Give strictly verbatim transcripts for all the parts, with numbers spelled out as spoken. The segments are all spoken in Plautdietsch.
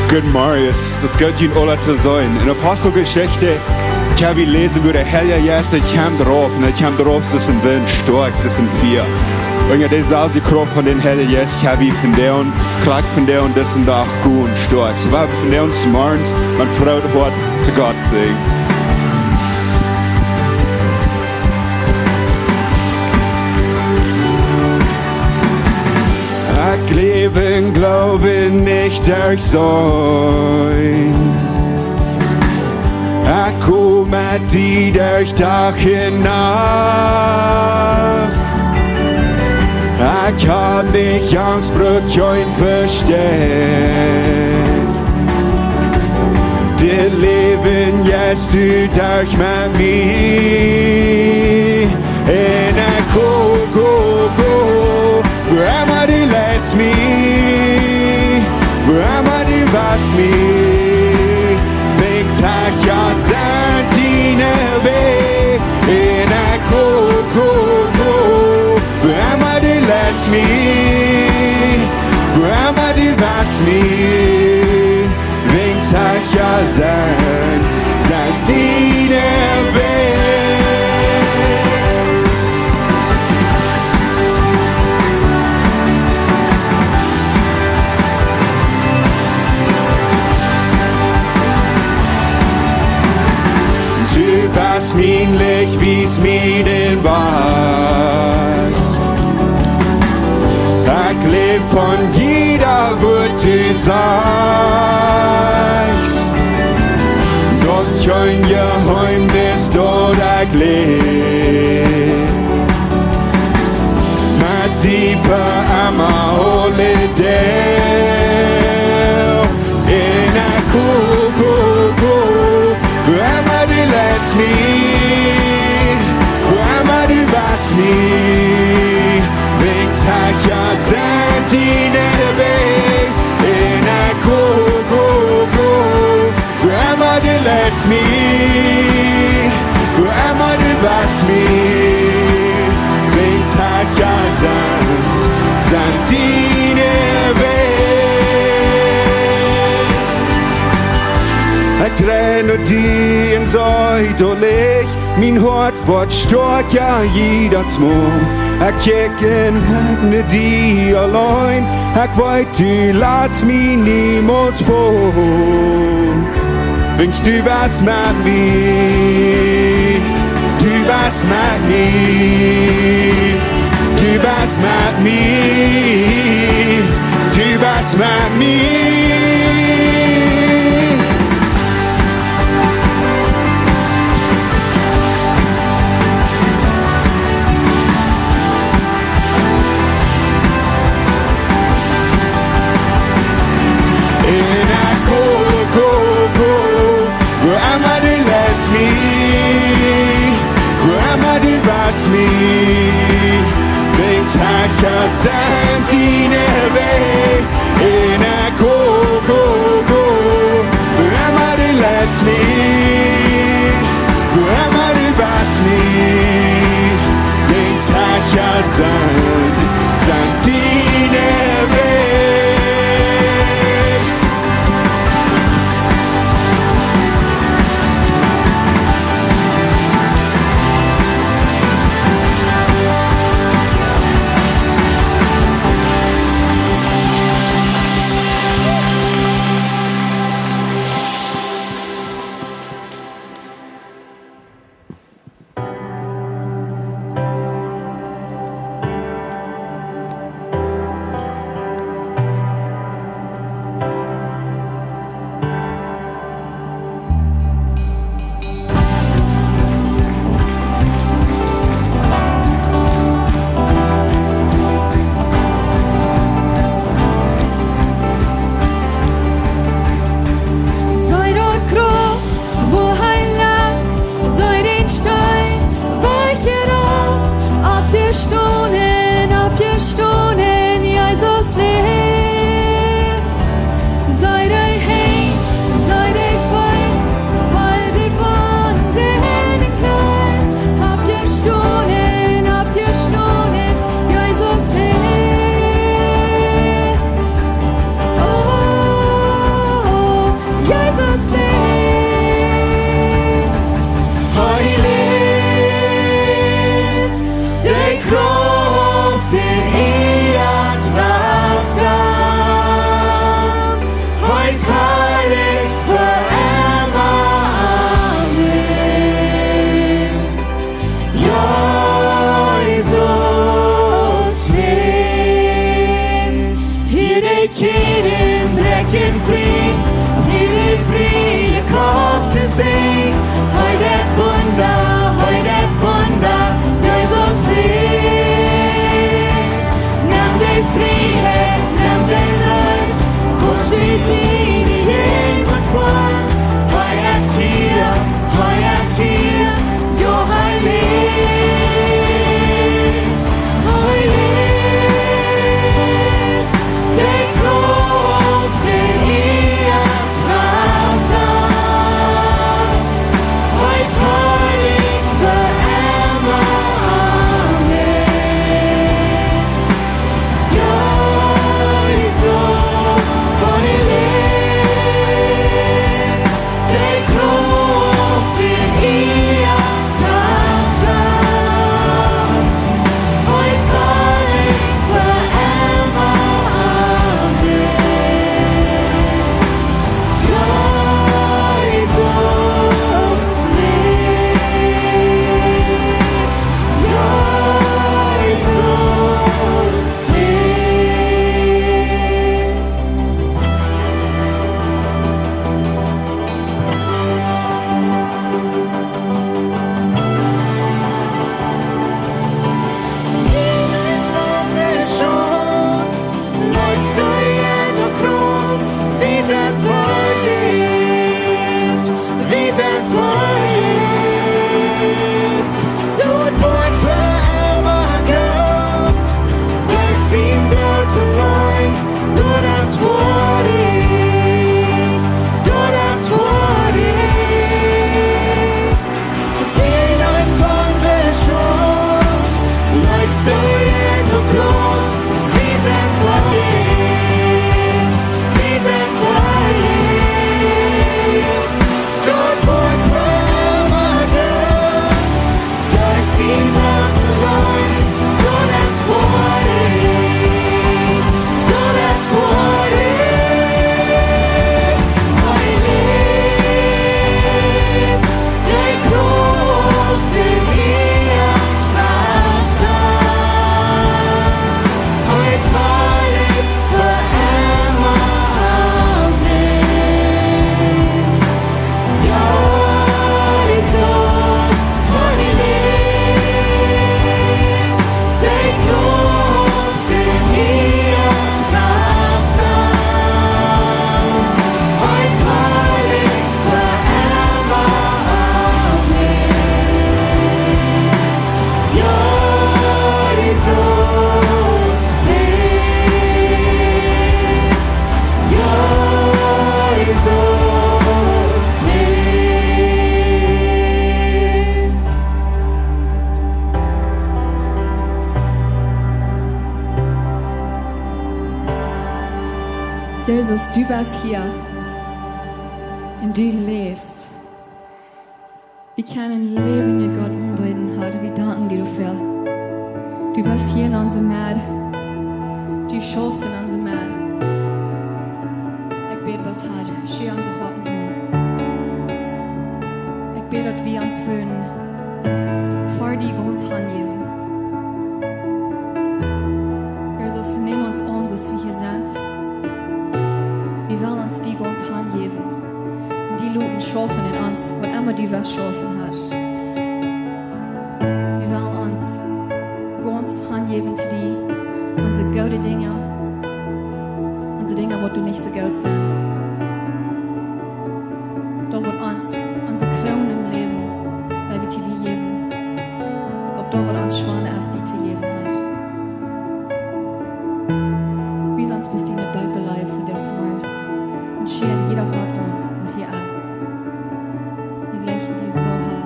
Goodemorjes, daut es goot, junt aula to seenen. En Aposteljeschicht kjenn wie läsen, woo de Heilje Jeist, dee kjemt rauf, un dee kjemt rauf aus een Wint, stoakj aus een Fia. Un jo, dee selwje Krauft von dän Heiljen Jeist kjenn wie vondoag, krakjt vondoag, disen Dach, goot un stoakj. Soo, wie haben vondoag zemorjes met een frooet Hoat to Gott sennen. Ekj läw em Gloowen, nich derch seenen. Ekj go met die derch Dach un Nacht. Ekj hab nich Angst, bruck kjeen Vestoot. De Läwensjeist, dee derch met mie. Un ekj go, go, go, wua emma du leitst mie, wua emma du wajchst mie, wiels ekj jo sennen diene Wäaj. Un ekj go, go, go, wua emma du leitst mie, wua emma du wajchst mie, wiels ekj jo sennen, sennen diene Wäaj. Du best mien Licht, wiesst mie dän Wajch. Ekj läw von jieda Wort, du sajchst. Daut es kjeen Jeheemnis, daut ekj läw met die fa emma, aule Doag. Un ekj go, go, go, wua emma du leitst mie, wua emma du wajchst mie, wiels ekj jo sennen diene Wäaj. Un ekj go, go, go, wua emma du leitst mie, wua emma du wajchst mie, wiels ekj jo sennen, sennen diene Wäaj. Ekj drej no die un saj, du Licht, mien Hoat woat stoakja jiedatsmol. Ekj kjikj no die auleen, ekj weet, du latst mie niemols faul. Wiels du best met mie, du best met mie, du best met mie, du best met mie. Un ekj go, go, go, wua emma du leitst mie, wua emma du wajchst mie, wiels ekj jo sennen diene Wäaj. Un ekj go, Bräakjen frie, hee deit frie, jie Krauft to seenen. Hee deit Wunda, hee deit Wunda, Jesus läft. Nemm dee Frieheit, nemm dee Leew, kost du siene Jäajenwuat. Hee es hia, hee es hia, jo, hee läft. Hee läft, dee Krauft, dee hia Krauft haft. Hee es heilich fa emma. Amen. Jesus, hee läft. Jesus, du best hia un du läfst. Wie kjennen läwen, Gott, aunbäden, Herr. Wie danken die doafäa. Du best hia en onse Medd. Du schaufst en onse Medd. Ekj bäd, Herr, schrie onse Hoaten aun. Ekj bäd, daut wie ons fa die gaunz hanjäwen. Jesus, nemm ons aun, soo aus wie hia sent. Wie wellen ons die gaunz hanjäwen. Un die loten schaufen en ons, waut emma du west schaufen, Herr. Wie wellen ons gaunz hanjäwen to die, onse goode Dinja, onse Dinja, waut doa nich soo goot sent. Daut waut ons, onse Kroon em Läwen, well wie to die jäwen. Uk daut waut ons schwoa es, die to jäwen, Herr. Wies ons bloos diene deepe Leew fa dis Morjes. Un schrie jieda Hoat aun, waut hia es. Wie jleichen die soo, Herr.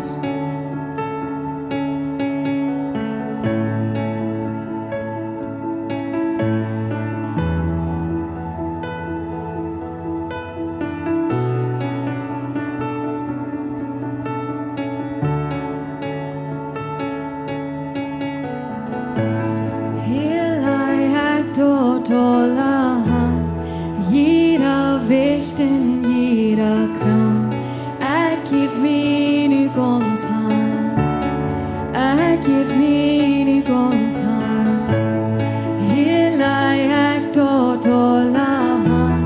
Hia laj ekj daut aula han, jieda Wicht un jieda Kroon. Ekj jäw mie nu gaunz han, ekj jäw mie nu gaunz han. Hia laj ekj daut aula han,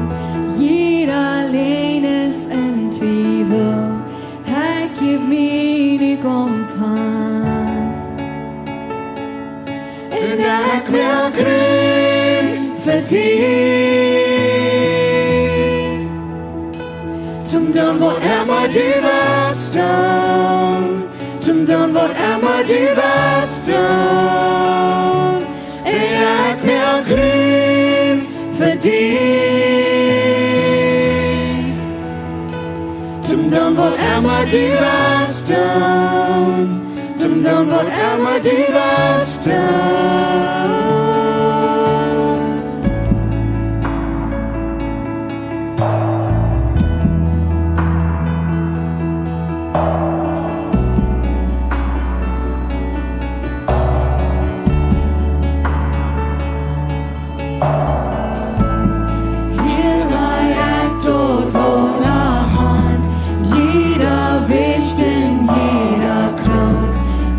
Toom doonen waut emma du west doonen. Toom doonen waut emma du west doonen. Un ekj moak Rum fa die. Toom doonen waut emma du west doonen. Toom doonen waut emma du west doonen. Hia laj ekj daut aula han, jieda Wicht un jieda Kroon.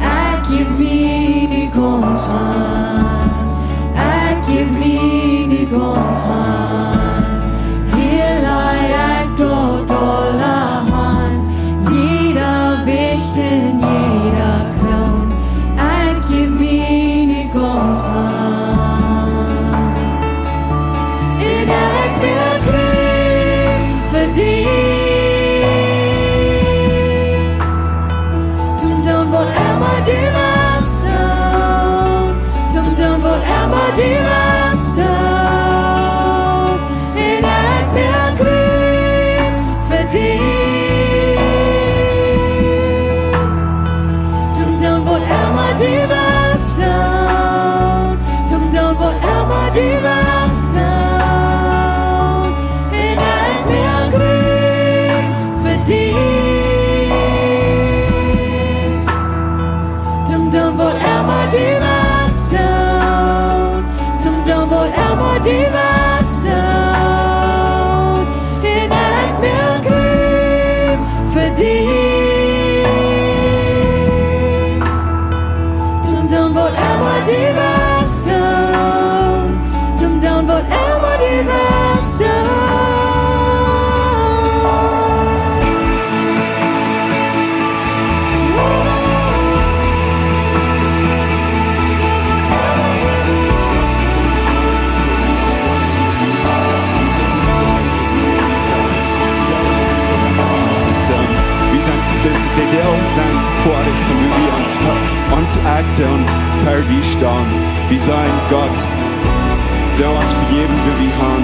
Ekj jeff mie gaunz han, ekj jeff mie gaunz han. Hia laj ekj daut aula han, jieda Wicht un jieda Kroon. Ekj jeff mie gaunz han. Un ekj moak Rum fa die. Toom doonen waut emma du west doonen. Toom doonen waut emma du west doonen. Un ekj moak Rum fa die. Toom doonen waut emma du west doonen. Toom doonen waut emma du west doonen. Un ekj moak Rum fa die. Toom doonen waut emma du west doonen. Toom doonen waut emma du west doonen. Un ekj moak Rum fa die. Toom doonen waut emma du west doonen. Toom doonen waut emma du west doonen. Wie sent, de, de Deel sent foadich von woo wie ons, ons achten un fa die stonen. Wie sajen: Gott, doo ons vejäwen, wua wie han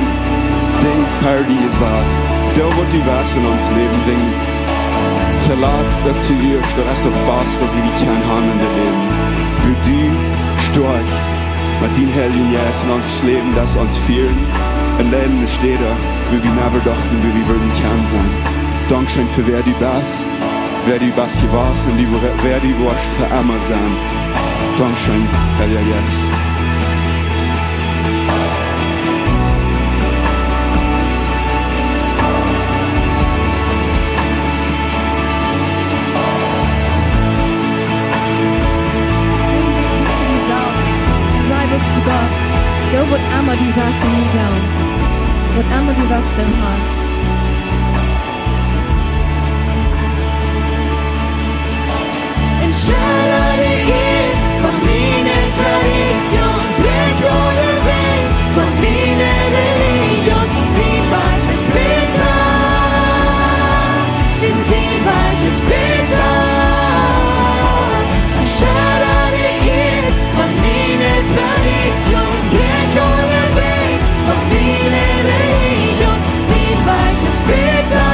Dinj fa die jesat. Doo waut du west en ons Läwen, Dinj to latst, daut to ieescht, daut es daut baste, waut wie kjennen han en daut Läwen. Wua du stoakj met dien Heiljen Jeist en ons Läwen, daut ons fieren un leiden de Städen, wua wie never dochten, wua wie wudden kjennen sennen. Dankscheen fa wäa du best, wäa du best jewast un die, wäa du woascht fa emma sennen. Dankscheen, Heilja Jeist. Nimm die Tiet fa die selfst un saj bloos to Gott: Doo waut emma du west en mie doonen. Waut emma du west doonen, Herr. Un schedda de Ieed von miene Tradition, blikj oda wajch von miene Religion. Dien Wajch es bäta, un dien Wajch es bäta. Schedda de Ieed von miene Tradition, blikj oda wajch von miene Religion. Dien Wajch es bäta,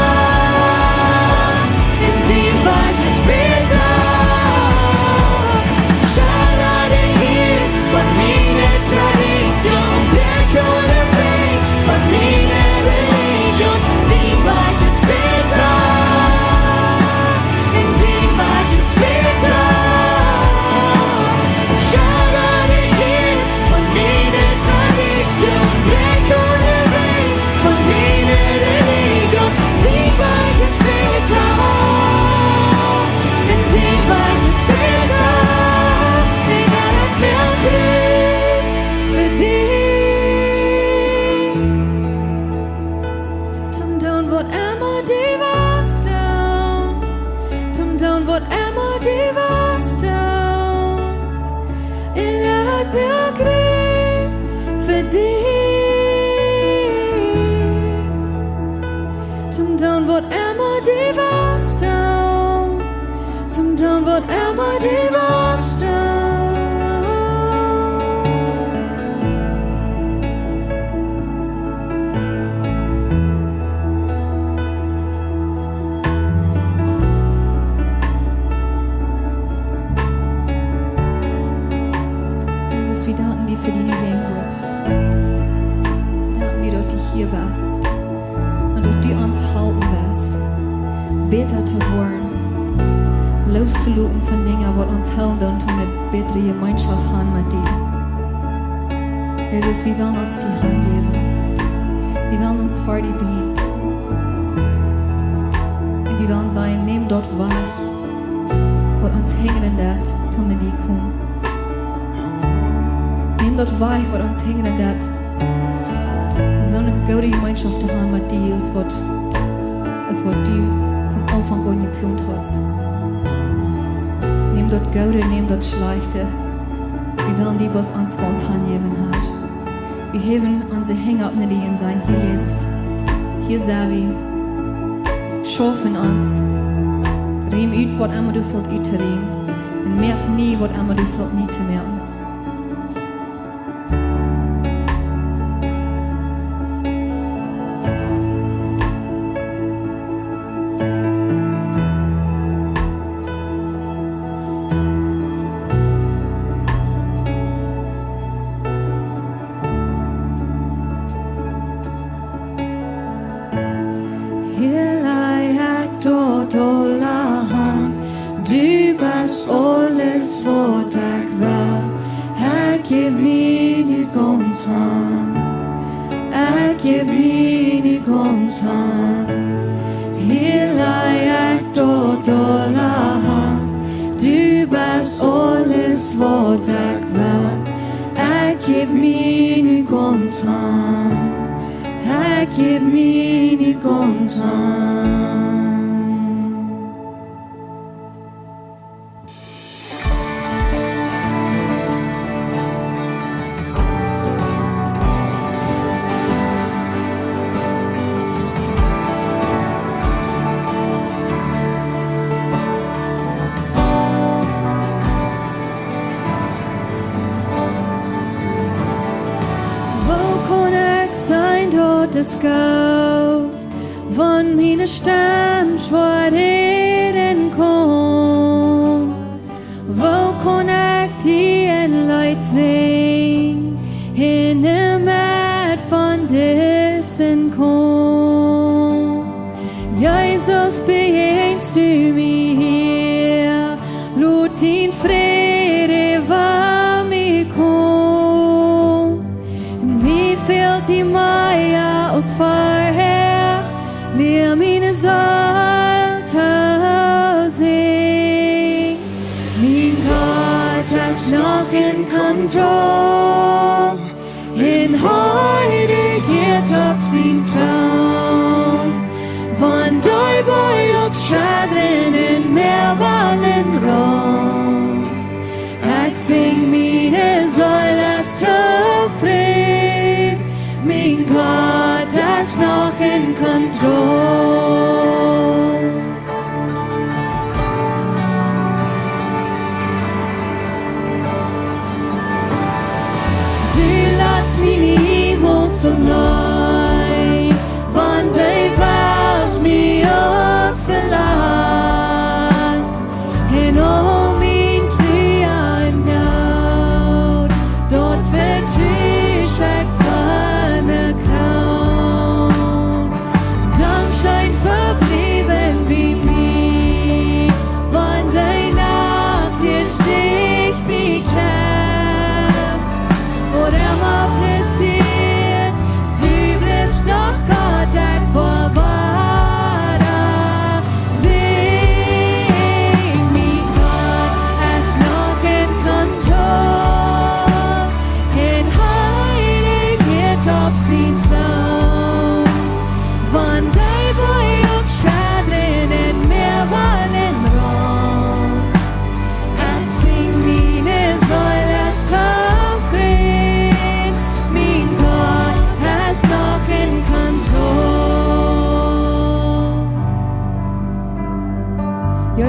un dien Wajch es bäta. Schedda de Ieed von miene Tradition, blikj oda wajch von miene Religion. Dien Wajch es bäta, un dien Wajch es bäta. Schedda de Ieed von miene Tradition, blikj oda wajch von miene Religion. Dien Wajch es bäta, un dien Wajch es bäta. Un ekj moak Rum fa die. Toom doonen waut emma du west doonen. Toom doonen waut emma du west doonen. Un ekj moak Rum fa die. Toom doonen waut emma du west doonen. Toom doonen waut emma du west doonen. Jesus, wie danken die fa diene Jäajenwoat. Wie danken die, daut du hia best. Un daut du ons halpen woascht, bäta to woaren, loos to loten von Dinja, waut ons hoolen doonen, toom bätre Jemeenschoft han met die. Jesus, wie wellen ons die hanjäwen. Wie wellen ons ver die brinjen. Un wie wellen sajen: Nemm daut wajch, waut ons hinjren deit, toom no die komen. Nemm daut wajch, waut ons hinjren deit, soone goode Jemeenschoft to han met die, aus waut, aus waut du von Aunfank aun jeplont hast. Nemm daut Goode, nemm daut Schlajchte. Wie wellen die bloos ons gaunz hanjäwen, Herr. Wie häwen onse Henj opp no die un sajen: Herr Jesus, hia sent wie. Schaufen ons. Räm ut waut emma du fält uttorämen. Un moak nie waut emma du fält nie to moaken. Hia laj ekj daut aula han, du best aules waut ekj well. Ekj jäw mie nu gaunz han. Ekj jäw mie nu gaunz han. Hia laj ekj daut aula han, du best aules waut ekj well. Ekj jäw mie nu gaunz han. Ekj jäw mie nu gaunz han. Woo kaun ekj seenen daut es goot, wan miene Stemm schwoa räden kaun? Woo kaun ekj die een Leet sinjen, en de Medd von disen Kaump? Jesus, bejäajnst du mie hia, lot dien Fräd äwa mie komen. Mie fält die mea aus verhäa, lia miene Seel to sinjen. Mien Gott es noch en Kontroll, un hee rejieet opp sien Troon. Wan dee Boajch uk schaddren un Mäa wellen rollen, ekj sinj, miene Seel es tofräd, mien Gott es noch en Kontroll. Du latst mie niemols auleen, wan de Welt mie uk velat. En aul mien Tritt un Noot, doa vetrue ekj diene Kjraft. Dankscheen,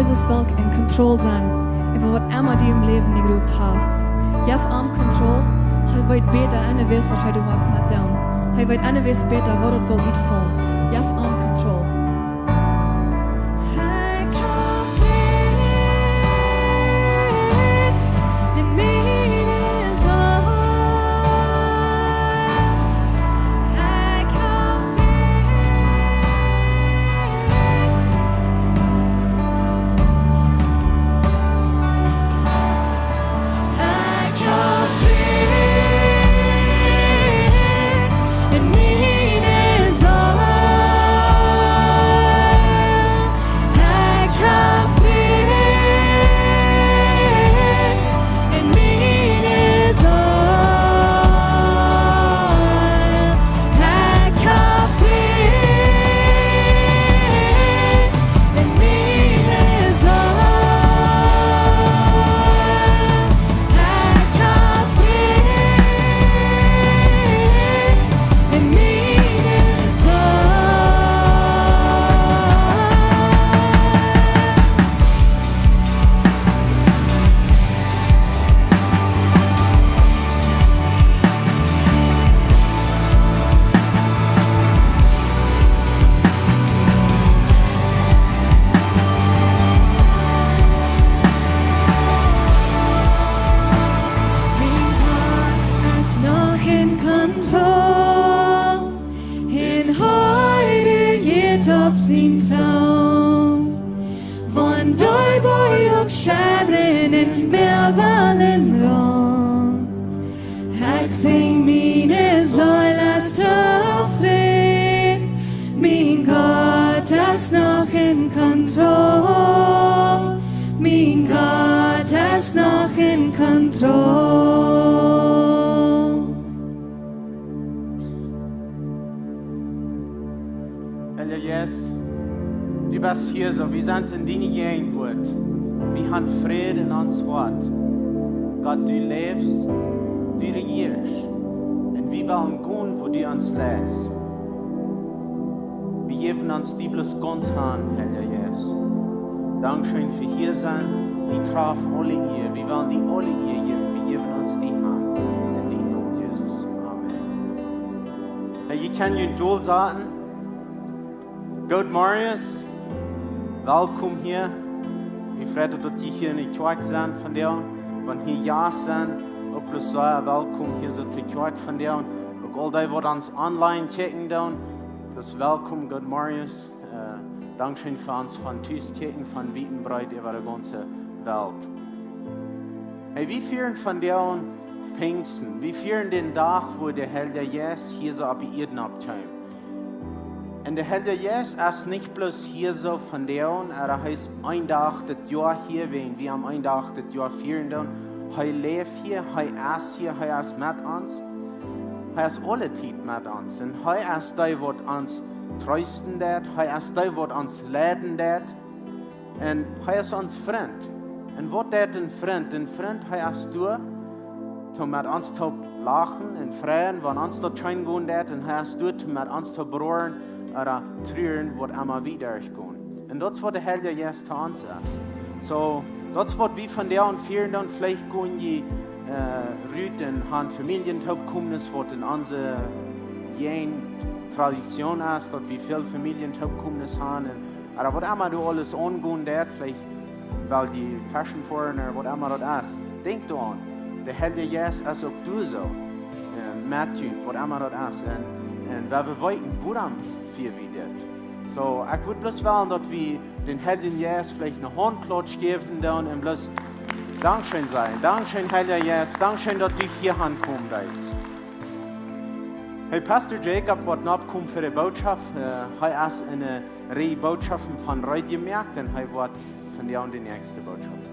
Jesus well en Kontroll sennen äwa waut emma du em Läwen nich goot hast. Jeff am Kontroll. Hee weet bäta, un hee weet, waut hee doa haft met doonen. Hee weet, un hee weet bäta, waut et saul utfaulen. Jeff am Kontroll. Mien Gott es noch en Kontroll, un hee rejieet opp sienen Troon. Wan dee Boajch uk schittren un Moawen roaren, ekj sinj, miene Seel es tofräd. Mien Gott es noch en Kontroll. Mien Gott es noch en Kontroll. Heilja Jeist, du best hia soo, wie sent en diene Jäajenwoat. Wie han Fräd en ons Hoat. Gott, du läfst, du rejieescht. Un wie wellen gonen, wua du ons leist. Wie jäwen ons die bloos gaunz han, Heilja Jeist. Dankscheen fa hia sennen. Wie trafen aule Ea. Wie wellen die aule Ea jäwen. Wie jäwen ons die han. En dienen Nomen, Jesus. Amen. Hey, jie kjennen junt dol saten. Good morning. Welkom hia. Wie freien ons, daut jie hia en de Kjoakj sent vondoag. Wan jie Jast sent, uk bloos sea welkom hia soo to de Kjoakj vondoag. Uk aul dee, waut ons online kjikjen doonen, bloos welkom, good morning. Äh, dankscheen fa ons von tus kjikjen, von wiet un breet äwa de gaunze Welt. Hey, wie fieren vondoag Pinjsten. Wie fieren dän Dach, wua de Heilja Jeist hia soo opp de Ieed oppkjeem. Un de Heilja Jeist es nich bloos hia soo vondoag, oba hee es een Dach daut Joa hia, wäajen wie am een Dach daut Joa fieren doonen. Hee läft hia, hee es hia, hee es met ons. Hee es aule Tiet met ons. Un hee es dee, waut ons treesten deit. Hee es dee, waut ons leiden deit. Un hee es ons Frint. Un waut deit een Frint? Een Frint, hee es doa, om met ons to lachen un freien, wan ons daut scheen gonen deit. Un hee es doa, om met ons to broren ooda truren, waut emma wie derchgonen. Un daut es, waut de Heilja Jeist to ons es. Soo, daut es, waut wie vondoag fieren doonen. Veleicht kjenn jie, äh, rut un han Famieljentoopkomes, waut en onse Jäajent Tradition es, daut wie väl Famieljentoopkomes han. Un ooda waut emma du aules aungonen deist, veleicht well jie feschen foaren ooda waut emma daut es. Denkj doaraun, de Heilja Jeist es uk doa soo, äh, met junt, waut emma daut es. Un, un wie wellen weeten, wuarom wie dit doonen. Soo, ekj wudd bloos wellen, daut wie dän Heiljen Jeist veleicht eene Hauntklautsch jäwen doonen un bloos Dankscheen sajen. Dankscheen, Heilja Jeist. Dankscheen, daut du hia aunkomen deist. Hey, Pastor Jacob woat nu komen fa de Bootschoft. Äh, hee es en de Rieej Bootschoften von Reed jemoakt un hee woat vondoag de näakjste Bootschoft.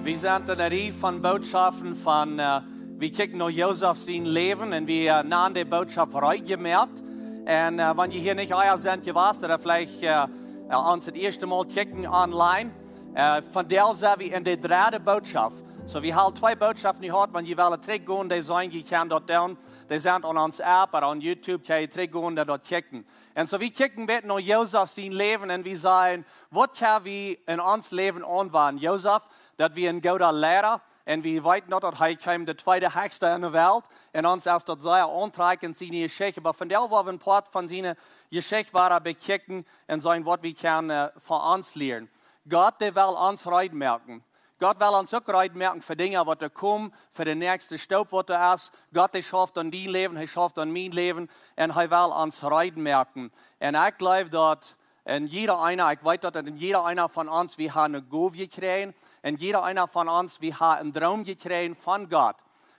Wie sent en de Rieej von Bootschoften von, äh, wie kjikjen no Josef sien Läwen un wie, äh, nanen de Bootschoft Reed jemoakt. Un, äh, wan jie hia nich ea sent jewast, ooda veleicht, äh, äh, ons daut ieeschte Mol kjikjen online, äh, vondoag sent wie en de dredde Bootschoft. So, wie haben twee Botschaften jeheat, wan jie wellen trigjgonen, dee sent, jie kjennen daut doonen. Dee sent aun ons App, ooda aun YouTube, kjenn jie trigjgonen, daut doa kjikjen. Un so, wie kjikjen bät no Josef sien Läwen un wie sajen, waut kjenn wie en ons Läwen aunwenjen? Josef, daut wia een gooda Liera, un wie weeten daut, daut hee kjeem de tweede hechste en de Welt. Un ons es daut sea auntrakjent, siene Jeschicht. Oba vondoag woa wie een Poat von siene Jeschicht wada bekjikjen un seenen, waut wie kjennen, äh, fa ons lieren. Gott, dee well ons reed moaken. Gott well ons uk reed moaken fa Dinja, waut doa komen, fa de näakjste Stap, waut doa es. Gott, dee schauft aun dien Läwen, hee schauft aun mien Läwen un hee well ons reed moaken. Un ekj jleew, daut en jieda eena, ekj weet, daut en jieda eena von ons, wie haben eene Gow jekjräajen. En jieda eena von ons, wie haben een Droom jekjräajen von Gott.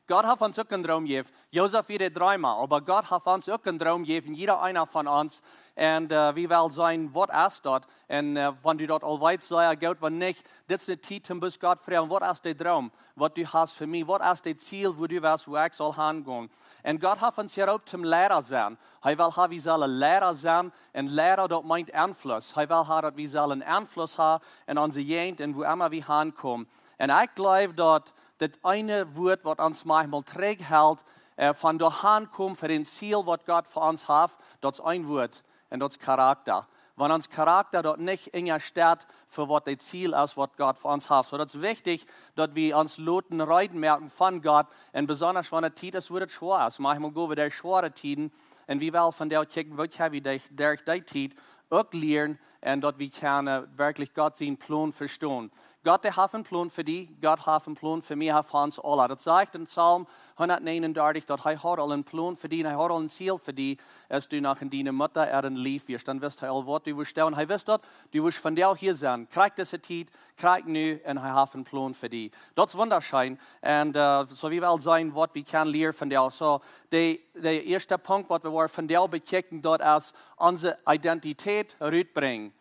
Gott haft ons uk een Droom jejäft. Josef wia de Dreema, oba Gott haft ons uk een Droom jejäft, en jieda eena von ons. Un, äh, wie wellen seenen, waut es daut? Un, äh, wan du daut aul weetst, sea goot, wan nich, dit es de Tiet, om bloos Gott froagen, waut es de Droom, waut du hast fa mie? Waut es de Ziel, wua du west, wua ekj saul hangonen? Un Gott haft ons jeroopt toom Liera sennen. Hee well haben, wie sellen Liera sennen. Un Liera, daut meent Enfluss. Hee well haben, daut wie sellen Enfluss haben en onse Jäajent un wua emma wie hankomen. Un ekj jleew, daut daut eene Wuat, waut ons maunchmol trigjhelt, äh, von doa hankomen fa daut Ziel, waut Gott fa ons haft, daut es een Wuat, un daut es Charakta. Wan ons Charakta daut nich unjastett fa waut daut Ziel es, waut Gott fa ons haft. So, daut es wichtich, daut wie ons loten reed moaken von Gott, un besonda wan de Tiet es, wua daut schwoa es. Maunchmol go wie derch schwoare Tieden, un wie wellen vondoag kjikjen, waut hab wie derch, derch dee Tiet uk lieren, un daut wie kjennen werkjlich Gott sienen Plon vestonen. Gott, dee haft een Plon fa die, Gott haft een Plon fa mie, haft fa ons aula. Daut sajcht en Psalm hundatnäajenundartich, daut hee haud aul een Plon fa die, un hee haud aul een Ziel fa die, aus du noch en diene Mutta äa Lief wieescht. Dan wist hee aul, waut du wurscht doonen. Hee wist daut, du wurscht vondoag hia sennen. Krakjt dise Tiet, krakjt nu, un hee haft een Plon fa die. Daut es wundascheen. Un, äh, so wie wellen seenen, waut wie kjennen lieren vondoag. So, de, de ieeschte Punkt, waut wie woaren vondoag bekjikjen, daut es onse Identität rutbrinjen.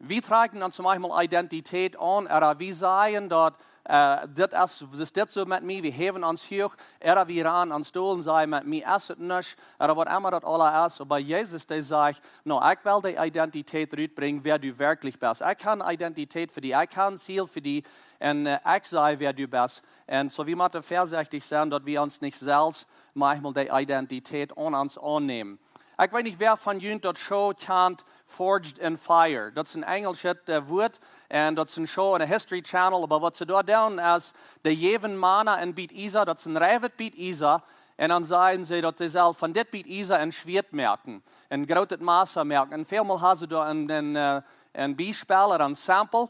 Wie trakjen ons maunchmol Identität aun, ooda wie sajen daut, äh, dit es, es dit soo met mie, wie häwen ons huach, ooda wie ranen ons dol un sajen, met mie es et nuscht, ooda waut emma daut aula es. Oba Jesus, dee sajcht, no, ekj well de Identität rutbrinjen, wäa du werkjlich best. Ekj hab Identität fa die, ekj hab Ziel fa die, un, äh, ekj saj, wäa du best. Un so, wie motten väasechtich sennen, daut wie ons nich selfst maunchmol de Identität aun ons aunnämen. Ekj weet nich, wäa von junt daut Show kjant, Forged in Fire. Daut es een enjelschet, äh, Wuat, un daut es een Show opp de History Channel, oba waut see doa doonen es, dee jäwen Mana een Bät Iesa, daut es een reiwet Bät Iesa, un dan sajen see, daut see selfst von dit Bät Iesa een Schwieet moaken, een grootet Massa moaken. Un välmol haben see doa een, een, äh, een Biespel ooda een Sample.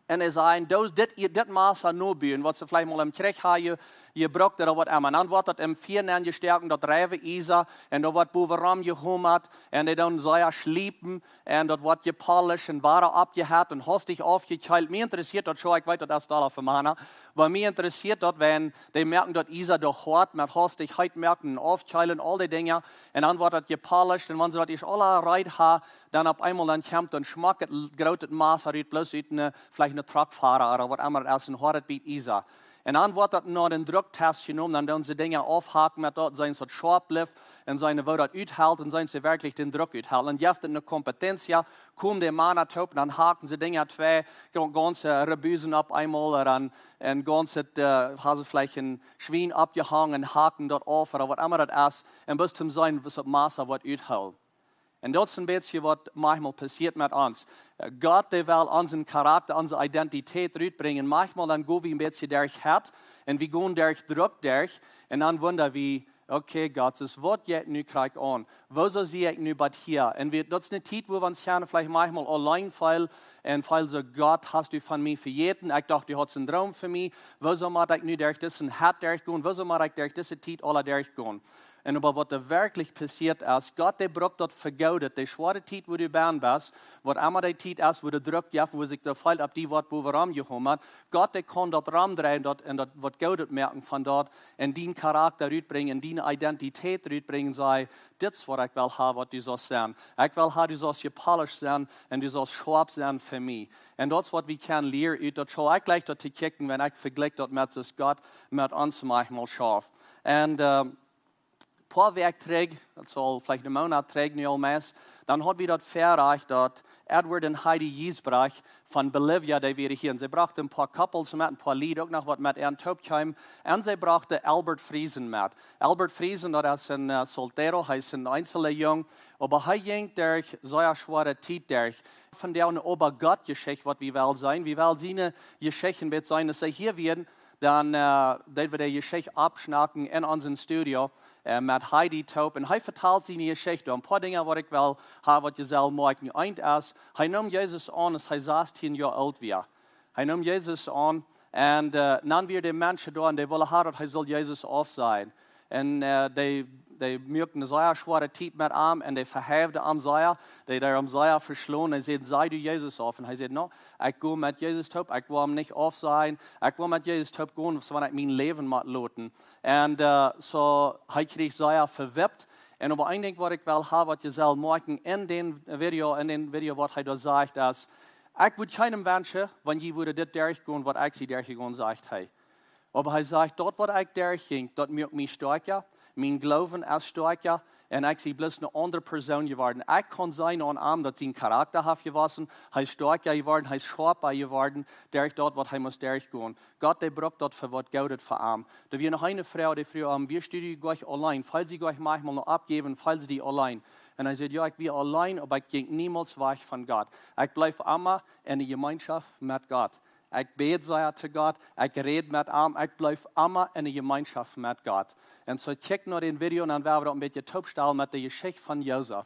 Un see sajen, daut dit, dit Massa nobuen, waut see veleicht mol em Kjrich haben jebrukt ooda waut emma. Un dan woat daut em Fia nenjestoaken, daut reiwe Iesa, un doa woat bowen rom jehomat, un dee dan sea schliepen, un daut woat jepolischt un wada oppjehett un haustich aufjekjeelt. Mie interessieet daut soo, ekj weet, daut es dolla fa Mana, oba mie interessieet daut, wan dee moaken daut Iesa doa hoat met haustich heet moaken un aufkjeelen, aul dee Dinja. Un dan woat daut jepolischt, un wan see daut ieescht aula reed haben, dan opp eemol dan kjemt een schmocket, l-, grootet Massa rut, bloos ut een, veleicht een Truckfoara ooda waut emma daut es, een hoadet Bät Iesa. Un dan woat daut no dän Drucktest jenomen, dan doonen see Dinja aufhaken met daut, seenen see daut schoap blift, un seenen woo daut uthelt, un seenen see werkjlich dän Druck uthelt. Un jeft et eene competencia, komen dee Mana toop, un dan haken see Dinja twei, ga-, gaunze Rebusen opp eemol, ooda dan, un gaunze, äh, haben see veleicht een Schwien oppjehongen, haken daut auf, ooda waut emma daut es, un bloos toom seenen, waut daut Massa woat uthoolen. Un daut es een bät waut maunchmol passieet met ons. Äh, Gott, dee well onsen Charakta, onse Identität rutbrinjen. Maunchmol dan go wie een bät derch Hett un wie gonen derch Druck derch. Un dan wunda wie, okay, Gott, es waut jeit nu krakjt aun? Wuarom sie ekj nu bat hia? Un wie, daut es eene Tiet, wua wie ons kjennen veleicht maunchmol auleen feelen un feelen soo, Gott, hast du von mie vejäten? Ekj docht, du haudst een Droom fa mie. Wuarom mott ekj nu derch disen Hett derchgonen? Wuarom mott ekj derch dise Tiet aula derchgonen? Un oba waut doa werkjlich passieet es, Gott, dee brukt daut fa Goodet, dee schwoare Tiet, wua du bennen best, waut emma dee Tiet es, wua de Druck jeft, wua sikj daut feelt, opp die woat bowen rom jehomat. Gott, dee kaun daut romdreien, daut, un daut waut Goodet moaken von daut, un dienen Charakta rutbrinjen, un diene Identität rutbrinjen, sajen, dit es waut ekj well haben, waut du saust sennen. Ekj well haben, du saust jepolischt sennen, un du saust schoap sennen fa mie. Un daut es waut wie kjennen lieren ut daut Show. Ekj jlikj daut to kjikjen, wan ekj vejlikj daut met, soo aus Gott met ons maunchmol schauft. Un, äh, poa Wäakj trigj, daut saul veleicht een Moonat trigj nu aul meist, dan haud wie daut Väarajcht, daut Edward un Heidi Giesbrecht von Bolivia, dee wieren hia. Un see brochten een poa Koppels met, een poa Lied uk noch, waut met an toop kjeemen. Un see brochten Albert Friesen met. Albert Friesen, daut es een, äh, Soltero, hee es een eensela Jung. Oba hee jinkj derch sea schwoare Tiet derch. Von doa ne Oba-Gott-Jeschicht, waut wie well seenen. Wie well siene Jeschicht een bät seenen, aus see hia wieren, dan, äh, deed wie de Jeschicht aufschnacken en onsen Studio, äh, met Heidi toop. Un hee vetalt siene Jeschicht. Een poa Dinja, waut ekj well ha, waut jie sellen moakjen. Eent es, hee neem Jesus aun, aus hee sastieen Joa oolt wia. Hee neem Jesus aun. Un, äh, dan wieren de Menschen doa un dee wullen ha, daut hee sull Jesus aufsajen. Un, äh, dee, dee muaken ne sea schwoare Tiet met am un dee veheewden am sea, dee deeden am sea veschlonen. Hee säd: "Saj du Jesus auf." Un hee säd: "No, ekj go met Jesus toop, ekj well am nich aufsajen, ekj well met Jesus toop gonen, soo wan ekj mien Läwen mott loten." Un, äh, soo, hee kjrieech sea vewippt. Un oba een Dinkj, waut ekj well ha, waut jie sellen moakjen en dän Video, en dän Video, waut hee doa sajcht, es: "Ekj wudd kjeenem wenschen, wan jie wudden dit derchgonen, waut ekj sie derchjegonen," sajcht hee. Oba hee sajcht: "Daut, waut ekj derchjinkj, daut muak mie stoakja, mien Gloowen es stoakja, un ekj sie bloos ne aundre Persoon jeworden. Ekj kaun seenen aun am, daut sien Charakta haft jewossen, hee es stoakja jeworden, hee es schoapa jeworden, derch daut, waut hee must derchgonen. Gott, dee brukt daut fa waut Goodet fa am." Doa wia noch eene Fru, dee fruach am: "Wieescht du die nich auleen? Feelst du die nich maunchmol noch aufjejäft? Feelst du die auleen?" Un hee säd: "Jo, ekj wia auleen, oba ekj jinkj niemols wajch von Gott. Ekj bleef emma enne Jemeenschoft met Gott. Ekj bäd sea to Gott, ekj räd met am, ekj bleef emma enne Jemeenschoft met Gott." Un soo, kjikj no dän Video un dan woa wie daut een bät toopstalen met de Jeschicht von Josef.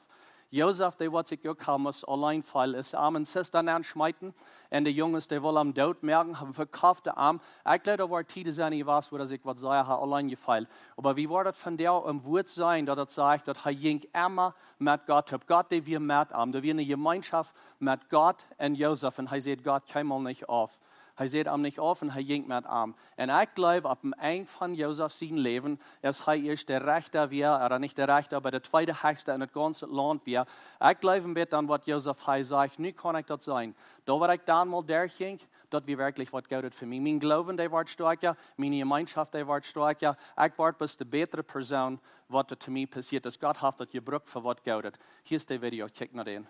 Josef, dee waut sikj uk ha must auleen feelen, es am en Zistern nenschmeeten. Un de Junges, dee wullen am doot moaken, haben vekoft am. Ekj jleew, doa woaren Tieden sennen jewast, wua sikj waut sea ha auleen jefeelt. Oba wie woaren daut vondoag em Wuat seenen, daut daut sajcht, daut hee jinkj emma met Gott toop. Gott, dee wia met am. Doa wia ne Jemeenschoft met Gott un Josef. Un hee säd Gott kjeenmol nich auf. Hee säd am nich auf un hee jinkj met am. Un ekj jleew, opp daut Enj von Josef sien Läwen, aus hee ieescht de Rechta wia, ooda nich de Rechta, oba de tweede hechsta en daut gaunze Launt wia. Ekj jleew, een bät aun waut Josef hee sajcht: "Nu kaun ekj daut seenen. Daut, waut ekj donn mol derchjinkj, daut wia werkjlich waut Goodet fa mie. Mien Gloowen, dee woat stoakja, miene Jemeenschoft, dee woat stoakja. Ekj woa bloos de bätre Persoon, waut doa to mie passieet es. Gott haft daut jebrukt fa waut Goodet." Hia es de Video, kjikj no dän.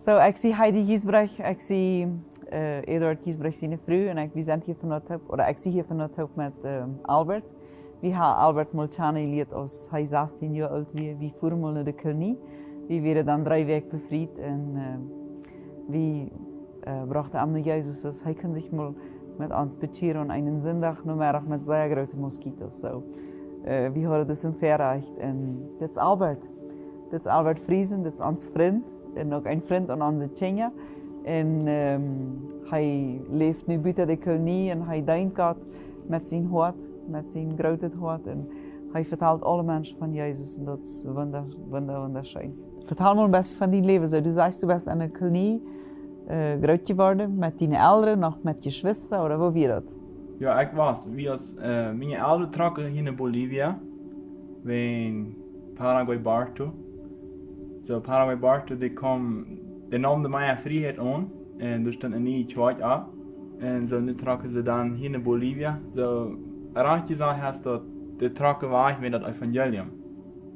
Soo, ekj sie Heidi Giesbrecht, ekj sie, äh, Eduard Giesbrecht siene Fru un ekj, wie sent hia vondoag toop, ooda ekj sie hia vondoag toop met, ähm, Albert. Wie haben Albert mol kjanen jelieet, aus hee sastieen Joa oolt wia, wie fuaren mol no de Kolonie. Wie wieren dan dree Wäakj befriet un, äh, wie, äh, brochten am no Jesus, aus hee kunn sikj mol met ons bekjieren aun eenen Sindach Nomeddach met sea groote Moskitos. Soo, äh, wie hauden daut em Väarajcht. Un dit es Albert. Dit es Albert Friesen, dit es ons Frint un uk een Frint aun onse Kjinja. Un, ähm, hee läft nu buta de Kolonie un hee deent Gott met sien Hoat, met sien grootet Hoat. Un hee vetalt aule Menschen von Jesus un daut es wunda-, wunda-, wundascheen. Vetal mol een bät von dien Läwen. Soo, du sajchst, du best enne Kolonie, äh, groot jeworden, met diene Elren, noch met Jeschwista, ooda woo wia daut? Jo, ekj wia, wie aus, äh, miene Elren trocken hia no Bolivia, wäajen Paraguay Barto. Soo, Paraguay Barto, dee kjeem, dee neem de mea Frieheit aun, un doa stunt eene niee Kjoakj opp. Un soo, nu trocken see dan hia no Bolivia. Soo, rajcht jesajcht es daut, dee trocken wajch wäajen daut Evangelium.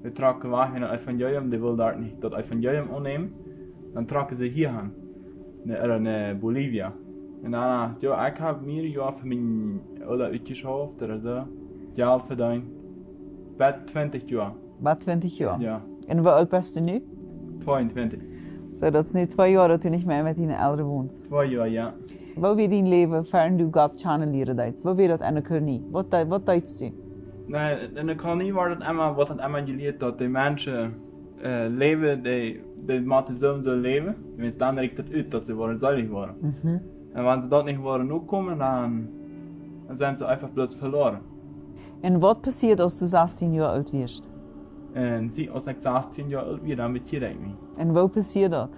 Dee trocken wajch wäajen daut Evangelium, dee wullen doa nich daut Evangelium aunnämen. Dan trocken see hia han. No, ooda no Bolivia. Un dan, jo, ekj hab mea Joa fa miene Elren utjeschauft ooda soo. Jelt vedeent. Bat twintich Joa. Bat twintich Joa? Jo. Un woo oolt best du nu? Tweeuntwintich. Soo, daut es nu twee Joa daut du nich mea met diene Elren wonst. Twee Joa, jo. Woo wia dien Läwen, ver du Gott kjanen lieren deetst? Woo wia daut enne Kolonie? Waut dee-, waut deetst du? Nä, enne Kolonie wort daut emma, wort daut emma jelieet, daut de Menschen, äh, läwen, dee, dee motten soo un soo läwen. Wan dan rieekjt daut ut, daut see woaren seelich woaren. Mhm. Un wan see daut nich woaren nokomen, dan, dan sent see eefach bloos veloaren. Un waut passieed, aus du sastieen Joa oolt wieescht? Un see, aus ekj sastieen Joa oolt wia, dan bekjieed ekj mie. Un woo passieed daut?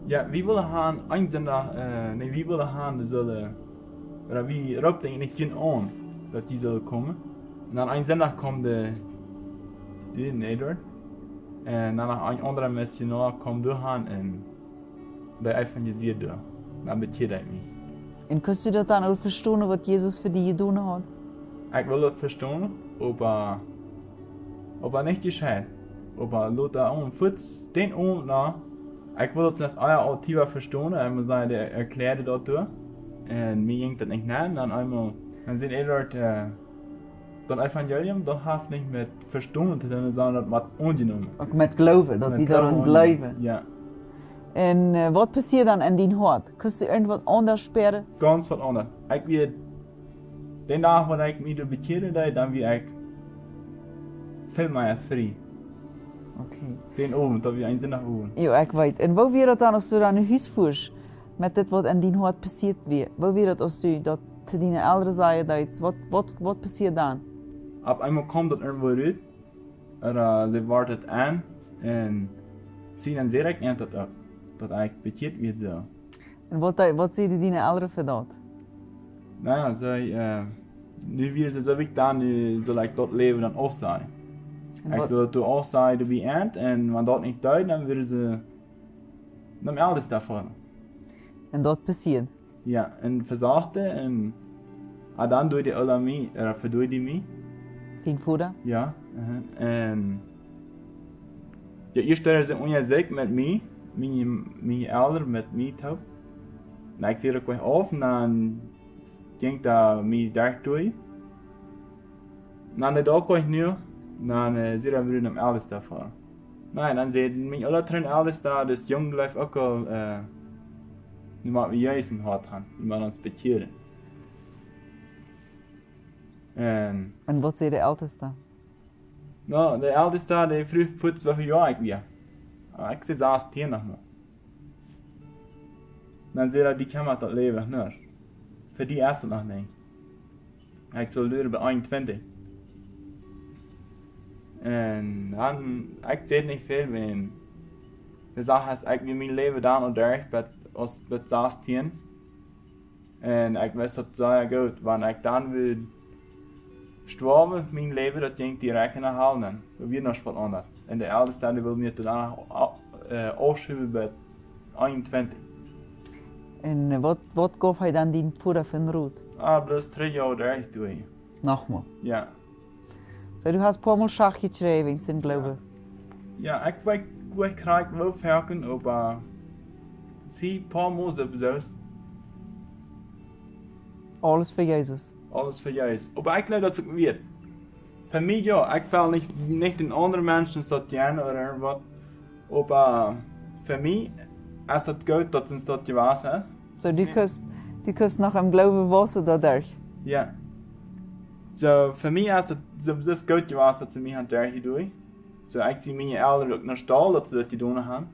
Jo, wie wullen han, een Sindach, äh, nä, wie wullen han, dee sullen, ooda wie roopten nich aun, daut dee sullen komen. Un dan een Sindach kjeem de, de Neder. Un dan noch een aundra Missionoa kjeem doa han un dee evangelisieed doa. Dan bekjieed ekj mie. Un kunst du daut dan uk vestonen, waut Jesus fa die jedonen haud? Ekj wull daut vestonen, Oba, oba nich jescheit. Oba lota aun, fuaz dän Owent no, ekj wull daut ieescht ea aul tiefa vestonen, ekj mott sajen, dee erkjläad daut doa. Un mie jinkj daut nich nenn, dan eemol, dan säd hee doa, äh, daut Evangelium, daut haft nich met Vestonen to doonen, sonda daut mott aunjenomen. Uk met Gloowen, daut Met wie doaraun Gloowen, jleewen. Jo. Un, äh, waut passieed dan en dien Hoat? Kunst du irjentwaut aundasch spieren? Gaunz waut aundasch. Ekj wia, dän Dach, waut ekj mie doa bekjieren deed, dan wia ekj väl mea aus frie. Okay. Dän Owent, daut wia een Sindachowent. Jo, ekj weet. Un woo wia daut dan, aus du dan no Hus fuascht, met dit, waut en dien Hoat passieet wia? Woo wia daut, aus du daut to diene Elren sajen deetst? Waut, waut, waut passieed dan? Opp eemol kjeem daut irjentwoo rut, ooda see wort et aun, un see, dan säd ekj an daut uk, daut ekj bekjieet wia soo. Un waut, waut säden diene Elren fa daut? Na jo, see, äh, nu wia see soo wiet dan, nu sull ekj daut Läwen dan aufsajen. Un Ekj waut sull daut aufsajen, doa bie an, un wan daut nich deed, dan wudden see nom Eltesta foaren. Un daut passieed? Jo, un vesocht, un, ah, dan deed dee aul aun mie, äh, vedeed dee mie. Dien Voda? Jo, aha. Un, jo, ieescht deeden see unja sikj met mie, miene, miene Elren met mie toop. Un ekj säd uk gauns auf, un dan jinkj daut mie derch doa. Un dan daut uk nich nu, dan, äh, säd hee, wie wudden nom Eltesta foaren. Na, dan säd mien Elren, Eltesta, daut Jung jleeft uk aul, äh, nu mott wie Jesus em Hoat haben, wie motten ons bekjieren. Un Un waut säd de Eltesta? Na, de Eltesta, dee fruach fuaz, woo väl Joa ekj wia. Ah, ekj säd sastieen noch mau. Dan säd hee, die kjemmat daut Läwen noch nich. Fa die es et noch nich. Ekj sull luren bie eenuntwintich. Un dan, ekj säd nich väl, wiels de Sach es, ekj wia mien Läwen dan aul derch, bat, aus, bat sastieen. Un ekj wist daut sea goot, wan ekj dan wudd stoawen, mien Läwen, daut jinkj direkt enne Hal nenn. Daut wia noch waut aundasch. Un de Eltesta, dee wull mie dan, äh, aufschuwen bat eenuntwintich. Un, äh, waut, waut jeef hee dan dien Voda fa een Rot? Ah, bloos dree Joa derch doa. Noch mau? Jo. Soo, du hast poamol Schach jekjräajen wäajen dien Gloowen. Jo, ekj weet, ekj kjrieech woo foaken, oba see, poamol soo bloos. Aules fa Jesus. Aules fa Jesus. Oba ekj gloow, daut es uk wieet. Fa mie jo, ekj well nich, nich dän aundren Menschen daut sajen ooda waut. Oba fa mie es daut goot, daut see daut jewast haben. Soo, du kaust, du kaust noch em Gloowen wausen doaderch. Jo. Soo, fa mie es daut, soo, daut es goot jewast, daut see mie haben derchjedoagen. Soo, ekj sie miene Elren uk noch stolt, daut see daut jedonen haben.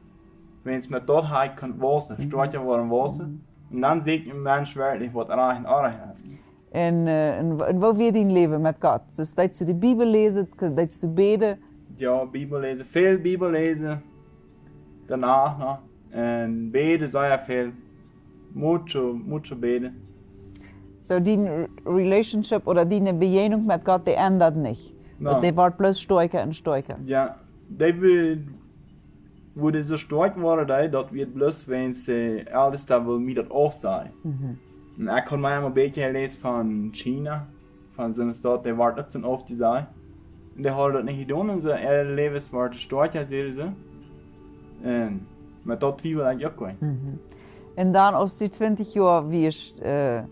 Wiels met daut hab ekj kunt wausen, stoakja woaren wausen. Un dan seenen een Mensch werkjlich, waut rajcht un orrajcht es. Un, äh, un, un woo wia dien Läwen met Gott? Soo, deetst du de Bibel läsen, deetst du bäden? Jo, Bibel läsen, väl Bibel läsen. Doano noch. Un bäden sea väl. Mucho, mucho bäden. Soo, diene Re-, Relationship ooda diene Bejäajnunk met Gott, dee endat nich. Nä. Daut, dee woat bloos stoakja un stoakja. Jo, dee wudd, wudd soo stoakj woaren, dee, daut wia bloos, wiels de Eltesta wull mie daut uk sajen. Mhm. Un ekj haud mie emol een bät jeläst von China, von soone Staut, dee woat uk soo oft jesajcht. Un dee hauden daut nich jedonen, un see, äa Läwen wort stoakja, säden see. Un met daut twiewel ekj uk nich. Mhm. Un dan, aus du twintich Joa wieescht, äh,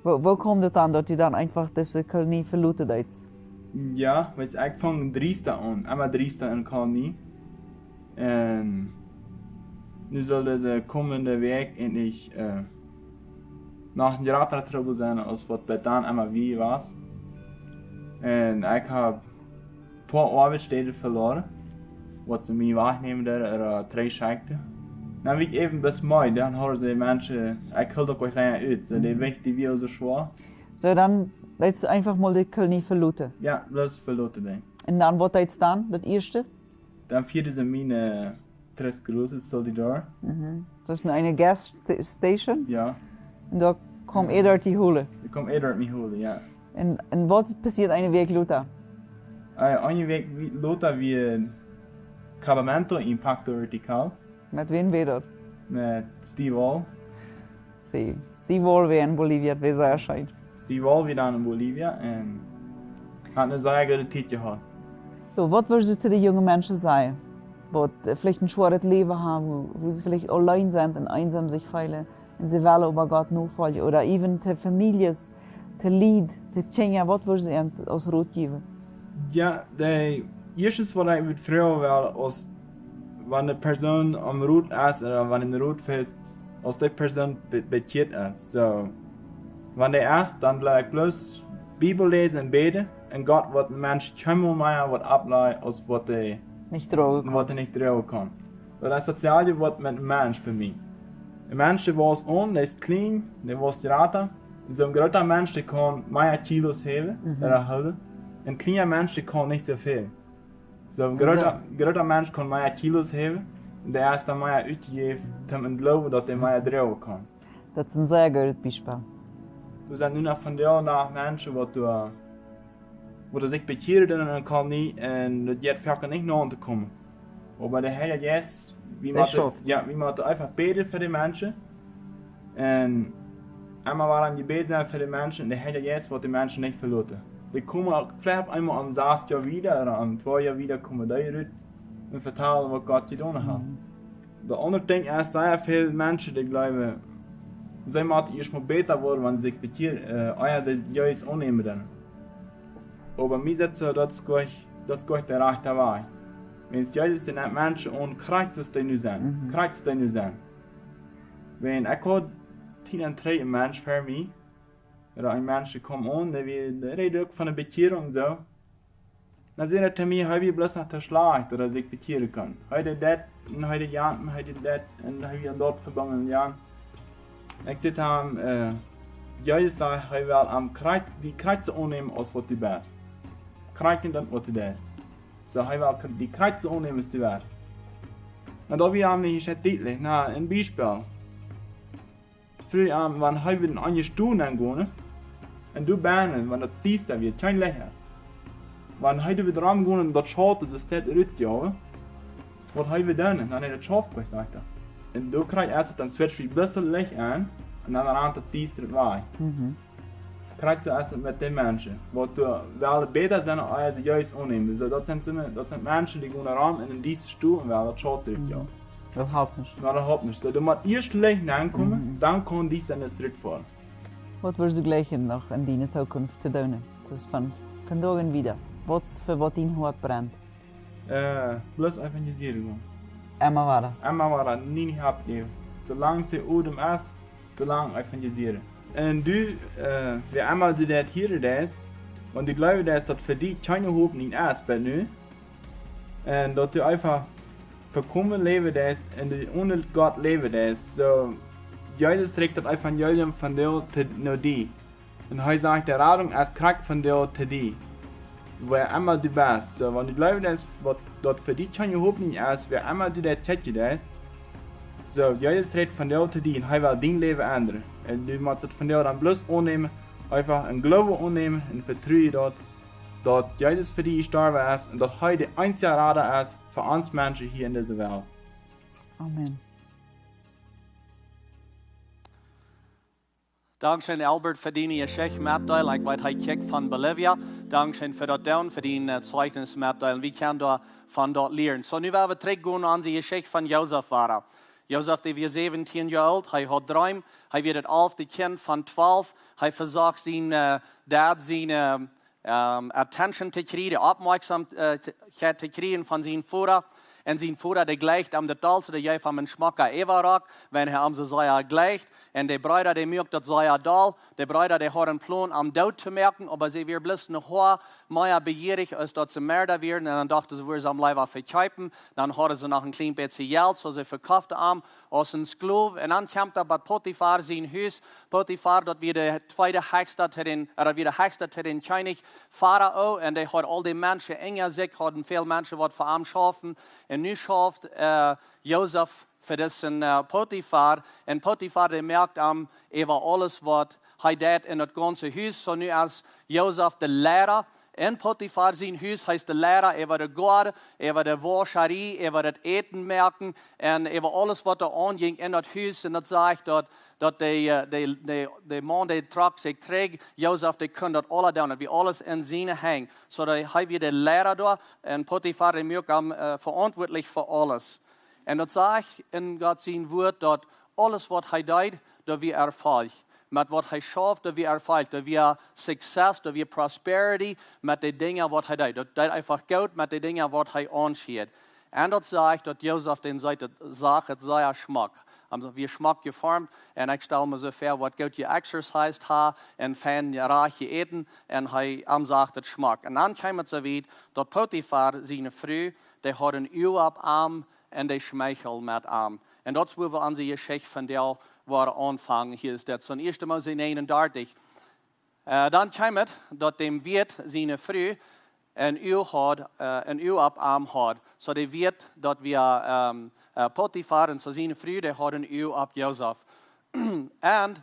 woo, woo kjeem daut dan, daut du dan eefach dise Kolonie veloten deetst? Jo, wiels ekj funk driesta aun, emma driesta enne Kolonie. Un nu saul dise komende Wäakj endlich, äh, noch een jratra Trubbel sennen, aus waut bat dan emma wia wia. Un ekj hab poa Oabeitsstäden veloaren, waut see mie wajchnämen deeden, ooda, äh, trigj schekjten. Dan wia ekj äwen bloos meed, dan hauden see Menschen, ekj hilt uk waut lenja ut, soo, dee Mhm. Wäakj, dee wia soo schwoa. Soo, dan deetst du eefach mol de Kolonie veloten? Jo, bloos veloten, denkj. Un dan, waut deetst du dan, daut ieeschte? Dan fieeden see mie, äh, Tres Cruces, Solidor. Mhm. Daut es eene Gas Sta-, Station? Jo. Un doa kjeem Mhm. Edward die holen? Doa kjeem Edward mie holen, jo. Un, un waut passieed eene Wäakj lota? Äh, eene Wäakj wie-, lota wia Campamento Impacto Vertical. Met wäm wia daut? Met Steve Wall. See, Steve Wall wia en Bolivia, daut wia sea scheen. Steve Wall wia dan en Bolivia un Haft eene sea goode Tiet jehaut. Jo, waut wudst du to de junge Menschen sajen, waut veleicht een schwoaret Läwen haben, wua see veleicht auleen sent un eensam sikj feelen, un see wellen äwa Gott nofoljen, ooda even to Famieljes, to Lied, to Kjinja, waut wudst du an aus Rot jäwen? Jo, de ieeschte, waut ekj wudd froagen, well, aus wan de Persoon aum Rot es, ooda wan een Rot fält, aus de Persoon be bekjieet es. Soo, wan dee es, dan well ekj bloos Bibel läsen un bäden, un Gott woat een Mensch kjeenmol mea waut oppläjen aus waut hee nich droagen kaun. Waut hee nich droagen kaun. Daut es daut selwje waut met een Mensch fa mie. Een Mensch, dee wauss aun, dee es kjlien, dee wauss jrata. Soo een groota Mensch, dee kaun mea Kilos häwen, mhm, ooda hoolen. Een kjliena Mensch, dee kaun nich soo väl. Soo een groota, groota Mensch kaun mea Kilos häwen, un dee es dan mea utjejäft, om to jleewen, daut hee mea droagen kaun. Daut es een sea goodet Biespel. Doa sent nu noch vondoag Menschen, waut doa, waut doa sikj bekjieren doonen un kaun nich, un daut jeit foaken nich no to komen. Oba de Heilje Jeist, wie motten, jo, wie motten eefach bäden fa de Menschen. Un emma wada aum Jebäd sennen fa de Menschen, un de Heilje Jeist woat de Menschen nich veloten. Dee komen uk veleicht opp eemol aum sassten Joa wada, ooda aum tweeden Joa wada komen dee rut un vetalen, waut Gott jedonen haft. Mhm. Daut aundre Dinkj es, sea väl Menschen, dee jleewen, see motten ieescht mol bäta woaren, wan see sikj bekjieren, äh, ea dee Jesus aunnämen doonen. Oba mie sajcht soo, daut es goanich, daut es goanich de rajchta Wajch. Wan Jesus dee nemt Menschen aun, krakjt soo aus dee nu sent. Mhm. Krakjt soo aus dee nu sent. Wan ekj haud tieen un dree een Mensch ver mie, ooda een Mensch kjeem aun, dee wia, dee räd uk von de Bekjierunk un soo. Dan säd hee to mie, hee wia bloos noch to schlajcht, daut hee sikj bekjieren kunn. Hee deed dit, un hee deed jant, un hee deed dit, un hee wia doa vebungen, jo. Ekj säd to am, äh, Jesus sajcht, hee well am krakjt, die krakjt soo aunnämen aus waut du best. Krakjt endoont waut du deist. Soo, hee well die krakjt soo aunnämen aus du best. Nu, daut wia am nich ieescht dietlich. Nu, een Biespel. Fru am, wan hee wudd aun de Stow nenn gonen, un doa bennen, wan daut diesta wia, kjeen Licht. Wan hee doa wudd romgonen un daut Schauten, daut steit rut, jo, waut hee wudd doonen, dan hee daut Schaft kjricht, sajcht hee. Un doa kjricht hee ieescht dan switcht hee bloos daut Licht aun, un dan rant daut Diestre wajch. Mhm. Krakjt soo es et met de Menschen, waut doa wellen bäta sennen aus see Jesus aunnämen. Soo, daut sent, sent, daut sent Menschen, dee gonen rom en eene dieste Stow un wellen daut Schaut driepen, jo. Mhm. Daut halpt nich. Nu, daut halpt nich. Soo, doa mott ieescht Licht nenn komen, mhm, dan kaun Diestanis rutfoaren. Waut wudst du jleichen noch en diene Zukunft to doonen? Daut es von vondoag aun wieda. Waut fa waut dien Hoat brent? Äh, bloos evangelisieren gonen. Emma wada. Emma wada, nie nich oppjäwen. Soo lang aus de Odem es, soo lang evangelisieren. Un du, äh, wäa emma du daut hieren deist, wan du jleewen deist, daut fa die kjeene Hopninj es, bat nu, un daut du eefach vekomen läwen deist un du onen Gott läwen deist, soo, Jesus rikjt daut Evangelium vondoag to, no die. Un hee sajcht, de Radunk es krakjt vondoag to die. Wäa emma du best. Soo, wan du jleewen deist, waut, daut fa die kjeene Hopninj es, wäa emma du daut kjikjen deist. Soo, Jesus rikjt vondoag to die un hee well dien Läwen endren. Un du motst daut vondoag dan bloos aunnämen, eefach en Gloowen aunnämen un vetruen daut, daut Jesus fa die jestorwen es un daut hee de eensja Rada es fa ons Menschen hia en dise Welt. Amen. Dankscheen, Albert, fa diene Jeschicht metdeelen. Ekj weet, hee kjikjt von Bolivia. Dankscheen fa daut doonen, fa dien, äh, Zeichnis metdeelen. Wie kjennen doa von daut lieren. Soo, nu woa wie trigj gonen no onse Jeschicht von Josef wada. Josef, dee wia säwentieen Joa oolt, hee haud Dreem, hee wia daut alfte Kjint von twalf, hee vesocht sien, äh, Dad, sien, äh, ähm, attention to kjrieen, de Oppmoakjsomkjeit to kjrieen von sien Voda. Un sien Voda, dee jleicht am daut dollste, dee jeef am een schmocka Äwarock, wiels hee am soo sea jleicht. Un de Breeda, dee muak daut sea doll. De Breeda, dee hauden een Plon, am doot to moaken, oba see wieren bloos noch mea bejierich, aus daut see Merda wieren. Un dan dochten see, wudden see am leewa vekjeepen. Dan hauden see noch een kjlien bät Jelt, soo see vekofften am aus een Sklow. Un dan kjemt hee bie Potifar sien Hus. Potifar, daut wia de tweede hechsta to dän, äh, daut wia de hechsta to dän Kjennich Farao. Un dee haud aul dee Menschen unja sikj, hauden väl Menschen, waut fa am schauften. Un nu schauft, äh, Josef fa disen, äh, Potifar. Un Potifar, dee moakt am äwa aules, waut hee deed en daut gaunze Hus. Soo nu es Josef de Leida En Potifar sien Hus, hee es de Liera äwa de Goaden, äwa de Wauscharrie, äwa daut Äten moaken un äwa aules waut doa aunjinkj en daut Hus. Un daut sajcht daut, daut de, äh, de, de, de Maun, dee trock sikj trigj, Josef, dee kunn daut aula doonen, daut wia aules en siene Henj. Soo daut hee wia de Liera doa un Potifar, dee muak am, äh, veauntwuatlich fa aules. Un daut sajcht en Gott sien Wuat, daut aules waut hee deed, daut wia Erfolg. Met waut hee schauft, daut wia Erfolg, daut wia Success, daut wia Prosperity, met de Dinja waut hee deed. Daut deed eefach goot met de Dinja waut hee aunschieed. Un daut sajcht daut Josef dän seet, daut sach et sea schmock. Am wia schmock jeformt un ekj stal mie soo väa, waut goot jeexercised haud un fein rajcht jeäten un hee, am sach et schmock. Un dan kjeem et soo wiet daut Potifar siene Fru, dee haud een Uag opp am un dee schmeicheld met am. Un daut es wua wie aun dise Jeschicht vondoag woaren aunfangen. Hia es daut soo en ieeschte Mose näajenundartich. Äh, dan kjeem et daut däm Wieet siene Fru een Uag haud, äh, een Uag opp am haud. Soo de Wieet, daut wia, ähm, äh, Potifar, un soo siene Fru, dee haud een Uag opp Josef. Un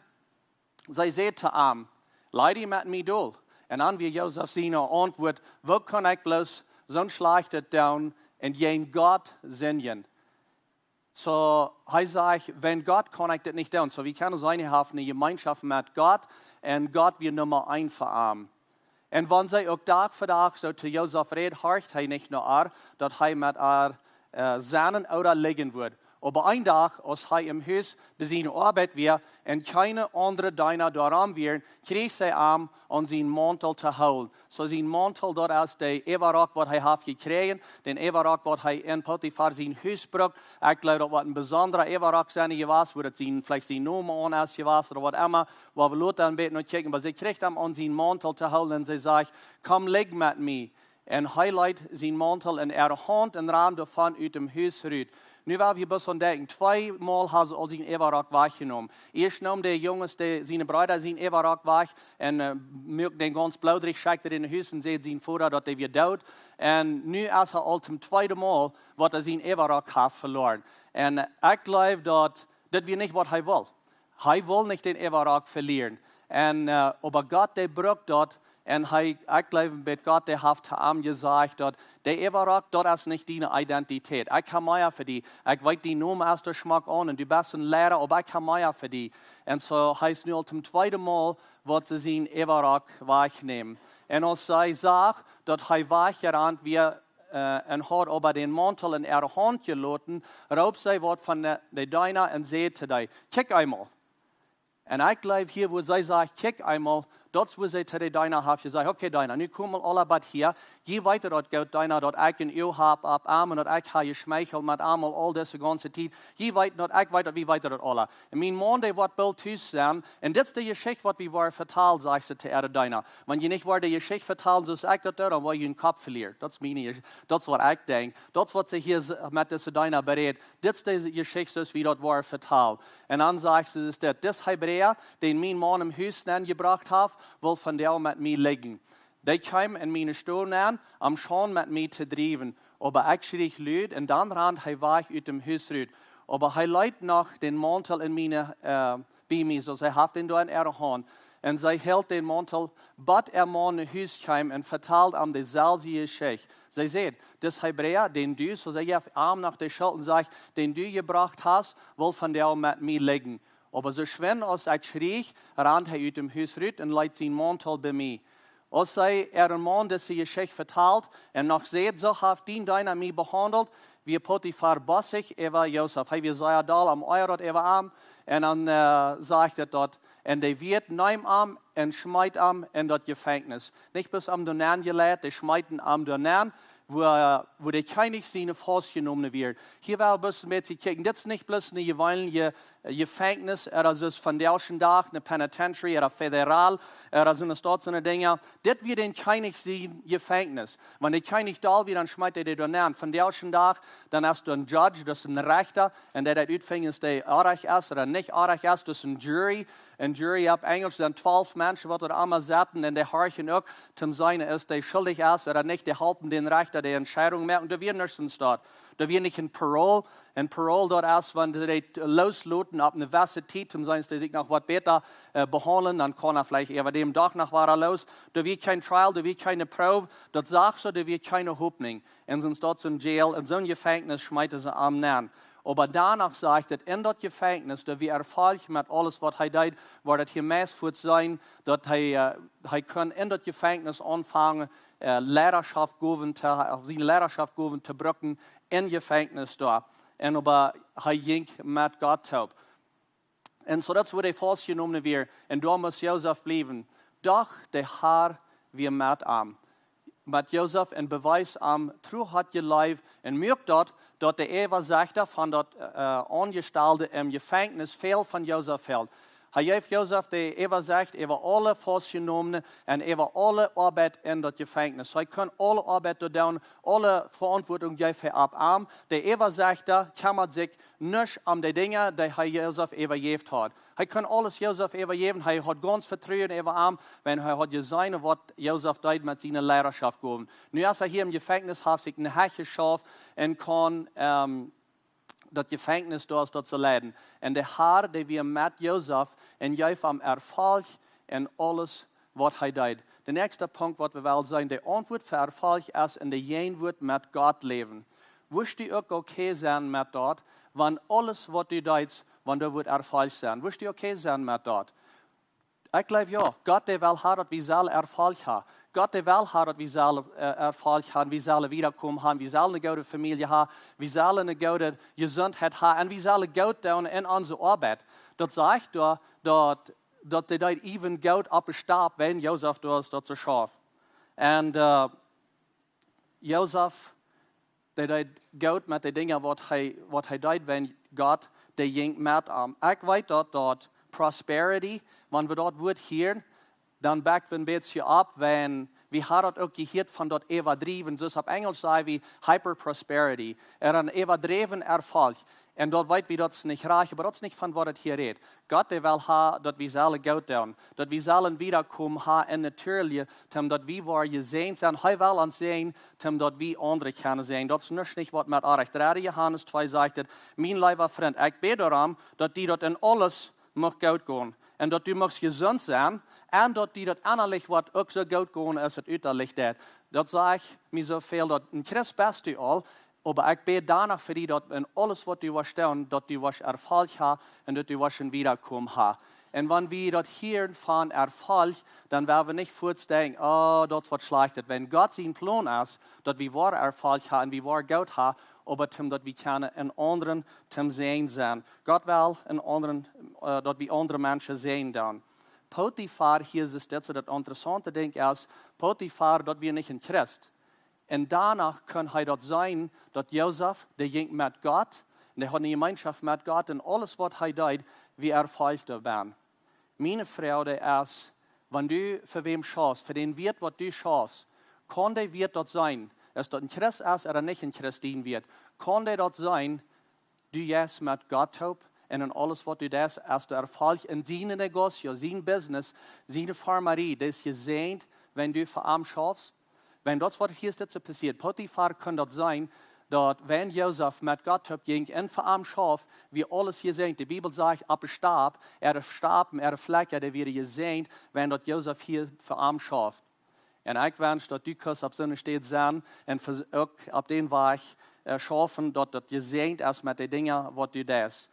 see säd to am: "Leid die met mie dol?" Un dan wia Josef siene Auntwuat: "Woo kaun ekj bloos soon Schlajchtet doonen un jäajen Gott sindjen?" Soo, hee sajcht: "Wäajen Gott kaun ekj dit nich doonen." Soo, wie kjennen seenen, hee haft eene Jemeenschoft met Gott un Gott wia Numma eent fa am. Un wan see uk Dach fa Dach soo to Josef räd, horcht hee nich no ar, daut hee met ar, äh, sennen ooda lijen wudd. Oba een Dach, aus hee em Hus bie siene Oabeit wia un kjeene aundre Deena doa rom wieren, kjrieech see am aun sienen Mauntel to hoolen. Soo sienen Mauntel, daut es de Äwarock waut hee haft jekjräajen, dän Äwarock waut hee en Potifar sien Hus brukt. Ekj jleew daut woat een besondra Äwarock sennen jewast, wua daut sien, veleicht sien Nomen aun es jewast ooda waut emma, woa wie lota een bät no kjikjen. Oba see kjrieech am aun sienen Mauntel to hoolen un see sajcht: "Komm, lij met mie." Un hee leet sienen Mauntel en äare Haunt un rand doavon ut däm Hus rut. Nu woa wie bloos aun denkjen, twee mol haud see aul sienen Äwarock wajchjenomen. Ieescht neem de Junges, de, siene Breeda sienen Äwarock wajch un, äh, muak dän gaunz bloodrich, schekjt dän no Hus un säd sien Voda daut dee wia doot. Un nu es et aul daut tweede Mol waut hee sienen Äwarock haft veloaren. Un, äh, ekj jleew daut dit wia nich waut hee wull. Hee wull nich dän Äwarock velieren. Un, äh, oba Gott, dee brukt daut. Un hee, ekj jleew, met Gott, dee haft to am jesajcht daut de Äwarock, daut es nich diene Identität. Ekj hab mea fa die. Ekj weet, dien Nomen es doa schmock aun un du best een Liera, oba ekj hab mea fa die. Un soo, hee es nu aul daut tweede Mol waut see sienen Äwarock wajchnämen. Un aus see sach daut hee wajchjerant wia, äh, un haud oba dän Mauntel en äare Haunt jeloten, roopt see waut von de, de Deena un säd to dee: "Kjikj eemol." Un ekj jleew hia, wua see sajcht: "Kjikj eemol", daut es wua see to de Deena haft jesajcht: "Okay, Deena, nu komt aula bat hia. Jie weeten daut goot, Deena, daut ekj een Uag hab opp am un daut ekj hab jeschmeichelt met am aul, aul dise gaunze Tiet. Jie weeten daut, ekj weet daut, wie weeten daut aula. Un mien Maun, dee woat boolt tus sennen. Un dit es de Jeschicht waut wie woaren vetalen", sajcht see to äare Deena. "Wan jie nich woaren de Jeschicht vetalen soo aus ekj daut doo, dan woa jie jun Kopp velieren." Daut es miene Jesch-, daut es waut ekj denkj. Daut es waut see hia s-, met dise Deena berät. "Dit es de Jeschicht soo aus wie daut woaren vetalen." Un dan sajcht see: "Dis, dis Hebräa, dän mien Maun em Hus nenjebrocht haft, wull vondoag met mie lijen. Dee kjeem en miene Stow nenn, om Schaund met mie to driewen. Oba ekj schrieech lud un dan rand hee wajch ut däm Hus rut. Oba hee leet noch dän Mauntel en miene, äh, bie mie, soo aus hee haft dän doa en äare Haunt. Un see hilt dän Mauntel, bat äa Maun no Hus kjeem un vetald am deselwje Jeschicht. See säd: 'Dis Hebräa, dän du,'" soo see jeef am noch de Schult un sajcht, "'dän du jebrocht hast, wull vondoag met mie lijen. Oba soo schwind aus ekj schrieech, rand hee ut däm Hus rut un leet sien Mauntel bie mie.'" Aus see äaren Maun dise Jeschicht vetald un noch säd: "Soo haft dien Deena mie behaundelt", wia Potifar bossich äwa Josef. Hee wia sea doll, am oajat daut äwa am. Un dan, äh, sajcht et daut: "Un de Wieet neem am un schmeet am en daut Jefenkjnis." Nich bloos am doa nenn jeleit, dee schmeeten am doa nenn, wua, wua de Kjennich siene faustjenomne wieren. Hia woa wie bloos een bät kjikjen. Dit es nich bloos een jeweenelje, äh, Jefenkjnis, ooda soo aus vondoag dän Dach, een penitentiary, ooda federal, ooda soone Staut, soone Dinja. Dit wia dän Kjennich sien Jefenkjnis. Wan de Kjennich doll wia, dan schmeet hee dee doa nenn. Vondoag dän Dach, dan es doa een Judge, daut es een Rechta, un dee deit utfinjen aus dee oajch es ooda nich oajch es, daut es een Jury. Een Jury opp Enjlisch sent twalf Menschen waut doa emma setten un dee horchen uk, toom seenen aus dee schuldich es ooda nich, dee halpen dän Rechta de Entscheidunk moaken. Doa wia nuscht en Staut. Doa wia nich een Parole. Een Parole, daut es, wan dee dee loosloten opp eene jewesse Tiet, om seenen, dee sikj noch waut bäta äh, behaundlen, dan kaun hee veleicht äwa däm Dach noch wada loos. Doa wia kjeen Trial, doa wia kjeene Proow, daut sach soo, doa wia kjeene Hopninj. Un soo es daut soo een Jail, en soo een Jefenkjnis schmeeten see am nenn. Oba doano sajcht et, en daut Jefenkjnis, doa wia Erfolg met aules waut hee deed, wort et hia meist fuaz sennen, daut hee, äh, hee kunn en daut Jefenkjnis aunfangen, äh, Leidaschoft jäwen to, äh, siene Leidaschoft jäwen to brucken en Jefenkjnis doa. Un oba hee jinkj met Gott toop. Un soo daut es wua hee faustjenommen wia. Un doa must Josef bliewen. Doch de Herr wia met am. Met Josef un bewies am Tru, haud jeleeft un muak daut, daut de Äwasajchta von daut äh, Aunjestalde em Jefenkjnis väl von Josef hilt. Hee jeef Josef de Äwasajcht äwa aule Faustjenomne un äwa aule Oabeit en daut Jefenkjnis. Hee kunn aule Oabeit doa doonen, aule Veauntwuatunk jeef hee opp am. De Äwasajchta kjemmad sikj nuscht om de Dinja, dee hee Josef äwajäft haud. Hee kunn aules Josef äwajäwen, hee haud gaunz Vetruen äwa am, wiels hee haud jeseenen, waut Josef deed met siene Leidaschoft jäwen. Nu es hee hia em Jefenkjnis, haft sikj een Hecht jeschauft un kaun ähm, daut Jefenkjnis doa es daut to leiden. Un de Herr, dee wia met Josef un jeef am Erfolg en aules waut hee deed. De näakjste Punkt waut wie wellen seenen, de Auntwuat fa Erfolg es en de Jäajenwuat met Gott läwen. Wurscht du uk okay sennen met daut, wan aules waut du deist, wan doa woat Erfolg sennen? Wurscht du okay sennen met daut? Ekj jleew jo, Gott dee well ha daut wie sellen Erfolg ha. Gott dee well ha daut wie sellen äh, Erfolg ha, wie sellen Wiederkomen ha, wie sellen eene goode Famielje ha, wie sellen eene goode Jesuntheit ha un wie sellen goot doonen en onse Oabeit. Daut sajcht doa, daut, daut dee deed even goot opp de Stap, wiels Josef doa es daut soo schauft. Un äh, Josef, dee deed goot met de Dinja waut hee, waut hee deed, wiels Gott, dee jinkj met am. Ekj weet daut, daut prosperity, wan wie daut Wuat hieren, dan bäkj wie een bät opp, wiels wie haben daut uk jehieet von daut äwadriewen, soo aus opp Enjlisch saj wie hyper prosperity, ooda een äwadräwen Erfolg. Un daut weet wie, daut es nich rajcht, oba daut es nich von waut et hia rät. Gott dee well ha daut wie sellen goot doonen, daut wie sellen Wiederkomen ha en natieelje, toom daut wie woaren jesäajent sennen. Hee well ons säajnen, toom daut wie aundre kjennen säajnen. Daut es nuscht nich waut met Oabeit. Dredde Johanes twee sajcht et: Mien leewa Frint, ekj bäd doaromm, daut die daut en aules mucht goot gonen un daut du muchst jesunt sennen un daut die daut ennalich woat uk soo goot gonen aus et utalich deit. Daut sajcht mie soo väl, daut een Christ best du aul, oba ekj bäd doano fa die, daut en aules waut du woascht doonen, daut du woascht Erfolg ha un daut du woascht een Wiederkomen ha. Un wan wie daut hieren von Erfolg, dan woa wie nich fuaz denkjen: Oh, daut es waut Schlajchtet. Wiels Gott sien Plon es, daut wie woaren Erfolg ha un wie woaren goot ha, oba toom daut wie kjennen en aundre toom säajnen sennen. Gott well en aundre, äh, daut wie aundre Menschen säajnen doonen. Potifar, hia es et dit soo, daut interessaunte Dinkj es, Potifar, daut wia nich een Christ. Un doano kunn hee daut seenen, daut Josef, dee jinkj met Gott, un dee haud eene Jemeenschoft met Gott, un aules waut hee deed, wia Erfolg doabie. Miene Froag es, wan du fa wäm schaufst, fa dän Wieet waut du schaufst, kaun dee Wieet daut seenen, aus daut een Christ es ooda nich een Christ, dien Wieet, kaun dee daut seenen, du jeist met Gott toop un en aules waut du deist, hast du Erfolg en sien Negocio, sien Business, siene Farmarie, daut es jesäajent, wan du fa am schaufst. Wiels daut es waut hia es dit soo passieet. Potifar kunn daut seenen, daut wan Josef met Gott toop jinkj un fa am schauft, wia aules jesäajent. De Bibel sajcht, opp de Stap, äare Stap un äare Flakja, dee wieren jesäajent, wan daut Josef hia fa am schauft. Un ekj wensch daut du kaust opp soone Städ sennen un uk opp dän Wajch äh, schaufen, daut daut jesäajent es met de Dinja waut du deist.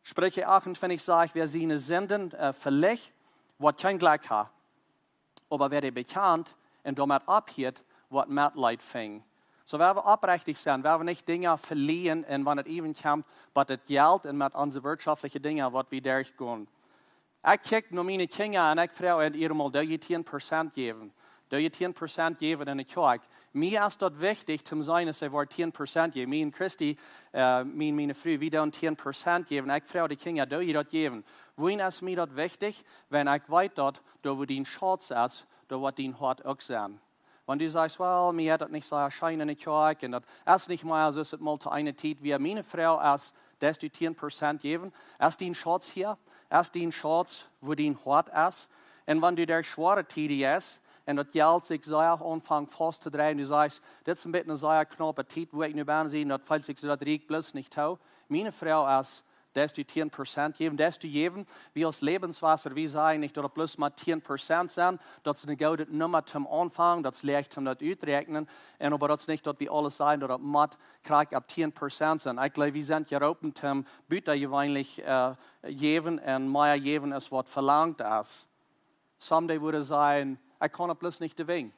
Spricha achtuntwintich sajcht: Wäa siene Sinden äh, velicht, woat kjeen Jlekj ha. Oba wäa dee bekjant un doamet opphieet, woat Metleet finjen. Soo, wan wie oprechtich sent, wan wie nich Dinja velieren un wan et äwen kjemt, waut et Jelt un met onse wirtschoftliche Dinja, waut wie derchgonen. Ekj kjikj no miene Kjinja un ekj froag an äa mol: Doo jie tieen Prozent jäwen? Doo jie tieen Prozent jäwen en de Kjoakj? Mie es daut wichtich toom seenen, aus see woaren tieen Prozent jäwen. Mie un Christi, äh, mien, miene Fru, wie doonen tieen Prozent jäwen. Ekj froag de Kjinja: Doo jie daut jäwen? Wuarom es mie daut wichtich? Wan ekj weet daut, doa wua dien Schauz es, doa woat dien Hoat uk sennen. Wan du sajchst: Well, mie jeit daut nich soo scheen en de Kjoakj un daut es nich mea soo aus et mol to eene Tiet wia. Miene Froag es: Deist du tieen Prozent jäwen? Es dien Schauz hia? Es dien Schauz wua dien Hoat es? Un wan du derch schwoare Tieden jeist, un daut Jelt sikj sea aunfangt faust to dreien, du sajchst, dit es een bät eene sea knaupe Tiet, wua ekj nu bie sie, daut felt sikj soo daut Rikj bloos nich too. Miene Froag es, deist du tieen Prozent jäwen, deist du jäwen, wie aus Lebenswasser, wie sajen nich, daut et bloos mau tieen Prozent sent, daut es eene goode Numma toom aunfangen, daut es leicht toom daut uträakjnen, un oba daut es nich, daut wie aules sajen, daut et mott krakjt opp tieen Prozent sennen. Ekj jleew, wie sent jeroopen toom butajeweenlich äh, jäwen un mea jäwen es waut velangt es. Some dee wudden sajen, ekj kaun daut bloos nich dewinjen.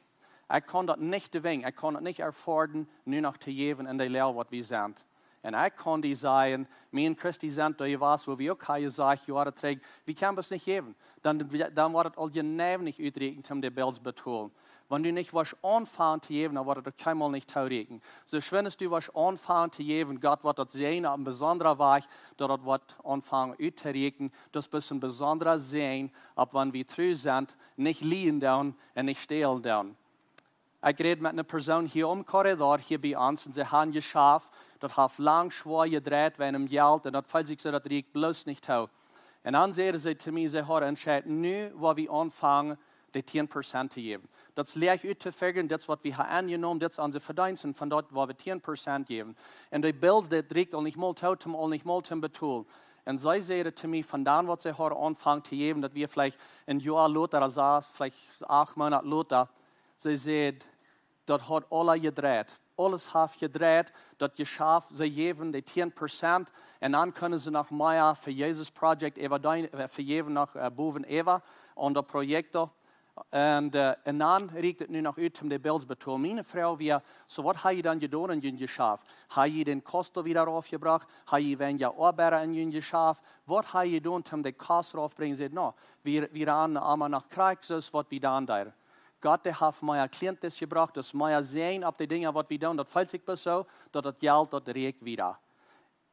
Ekj kaun daut nich dewinjen, ekj kaun daut nich erfoaren, nu noch to jäwen en de Loag waut wie sent. Un ekj kaun die sajen, mie un Christi sent doa jewast, wua wie uk haben jesajcht, Joaren trigj, wie kjennen bloos nich jäwen. Dan, dan woat et aul jeneiw nich uträakjnen, om de bills betolen. Wan du nich woascht aunfangen to jäwen, dan woat et uk kjeenmol nich toorieekjen. Soo schwind aus du woascht aunfangen to jäwen, Gott woat daut säajnen opp een besondra Wajch, daut daut woat aunfangen uttorieekjen. Daut es bloos een besondra Säajen, opp wan wie tru sent, nich lieen doonen un nich stälen doonen. Ekj räd met eene Persoon hia aum Korridor, hia bie ons, un see hauden jeschaft, daut haft lang schwoa jedreit wäajen Jelt, un daut felt sikj soo daut Rikj bloos nich too. Un dan säd see to mie, see haud entscheit, nu woa wie aunfangen, de tieen Prozent to jäwen. Daut es leicht uttofigren, dit es waut wie haben aunjenomen, dit es onse Vedeensten von daut, woa wie tieen Prozent jäwen. Un de bills, daut rieekjt aul nich mol too, toom aul nich mol toom betolen. Un see säd to mie, von dan waut see haud aunjefongen to jäwen, daut wia veleicht een Joa lota, ooda sas, veleicht acht Moonat lota. See säd, daut haud aules jedreit. Aules haft jedreit, daut Jeschaft, see jäwen de tieen Prozent. Un dan kunnen see noch mea fa Jesus Project äwa dee-, äh, fa jäwen noch äh, bowen äwa aun daut Projekt doa. Un, äh, un dan rieekjt et nu noch ut om de bills betolen. Miene Froag wia, soo waut hab jie dan jedonen en jun Jeschaft? Hab jie dän Kost doa wada raufjebrocht? Hab jie weinja Oabeida en jun Jeschaft? Waut hab jie jedonen om de Kost raufbrinjen? Säd, no, wie, wie ranen emma no Krakjt, soo aus waut wie dan deeden. Gott, dee haft mea Klienten jebrocht, daut es mea Säajen opp de Dinja waut wie doonen. Daut felt sikj bloos soo, daut daut Jelt, daut rieekjt wada.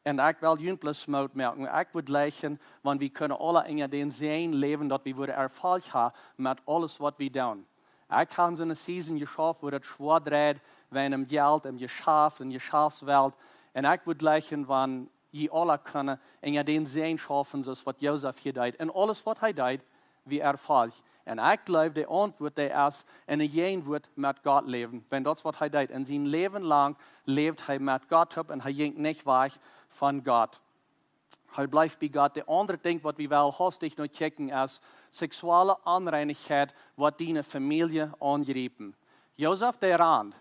Un ekj well junt bloos Moot moaken. Ekj wudd jleichen, wan wie kunnen aule en dän Säajen läwen, daut wie wudden Erfolg haben met aules waut wie doonen. Ekj hab soone Season jeschaft, wua daut schwoa dreid, wäajen Jelt, em Jeschaft, en Jeschaftswelt. Un ekj wudd jleichen, wan jie aule kunnen en dän Säajen schaufen, soo aus waut Josef hia deed. Un aules waut hee deed, wia Erfolg. Un ekj jleew, de Auntwuat doa es, en de Jäajenwuat met Gott läwen. Wan daut es waut hee deed. En sien Läwen lang läwd hee met Gott toop un hee jinkj nich wajch von Gott. Hee bleef bie Gott. De aundre Dinkj waut wie well haustich no kjikjen es, seksuelle Onreinichkjeit woat diene Famielje aunjriepen. Josef, dee rand,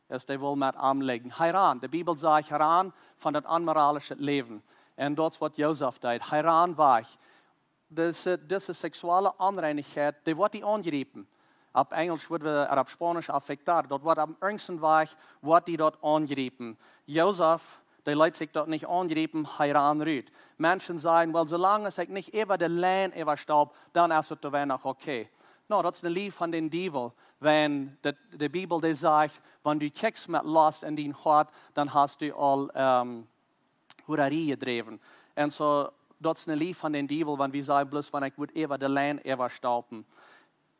aus dee wull met am lijen. Hee rand. De Bibel sajcht, hee rand von daut onmoralische Läwen. Un daut es waut Josef deed. Hee rand wajch. Dise, dise seksuelle Onreinichkjeit, dee woat die aunjriepen. Opp Enjlisch wudd wie, ooda opp Spaunisch afectar. Daut woat opp irjent een Wajch, woat die daut aunjriepen. Josef, dee leet sikj daut nich aunjriepen, hee rand rut. Menschen sajen, well, soo lang aus ekj nich äwa de Lien äwastap, dan es et doa noch okay. No, daut es eene Lia von dän Diewel. Wan de, de Bibel dee sajcht, wan du kjikjst met Lost en dien Hoat, dan hast du aul, ähm, Hurarie jedräwen. Un soo, daut es eene Lia von dän Diewel, wan wie sajen, bloos wan ekj wudd äwa de Lien äwastapen.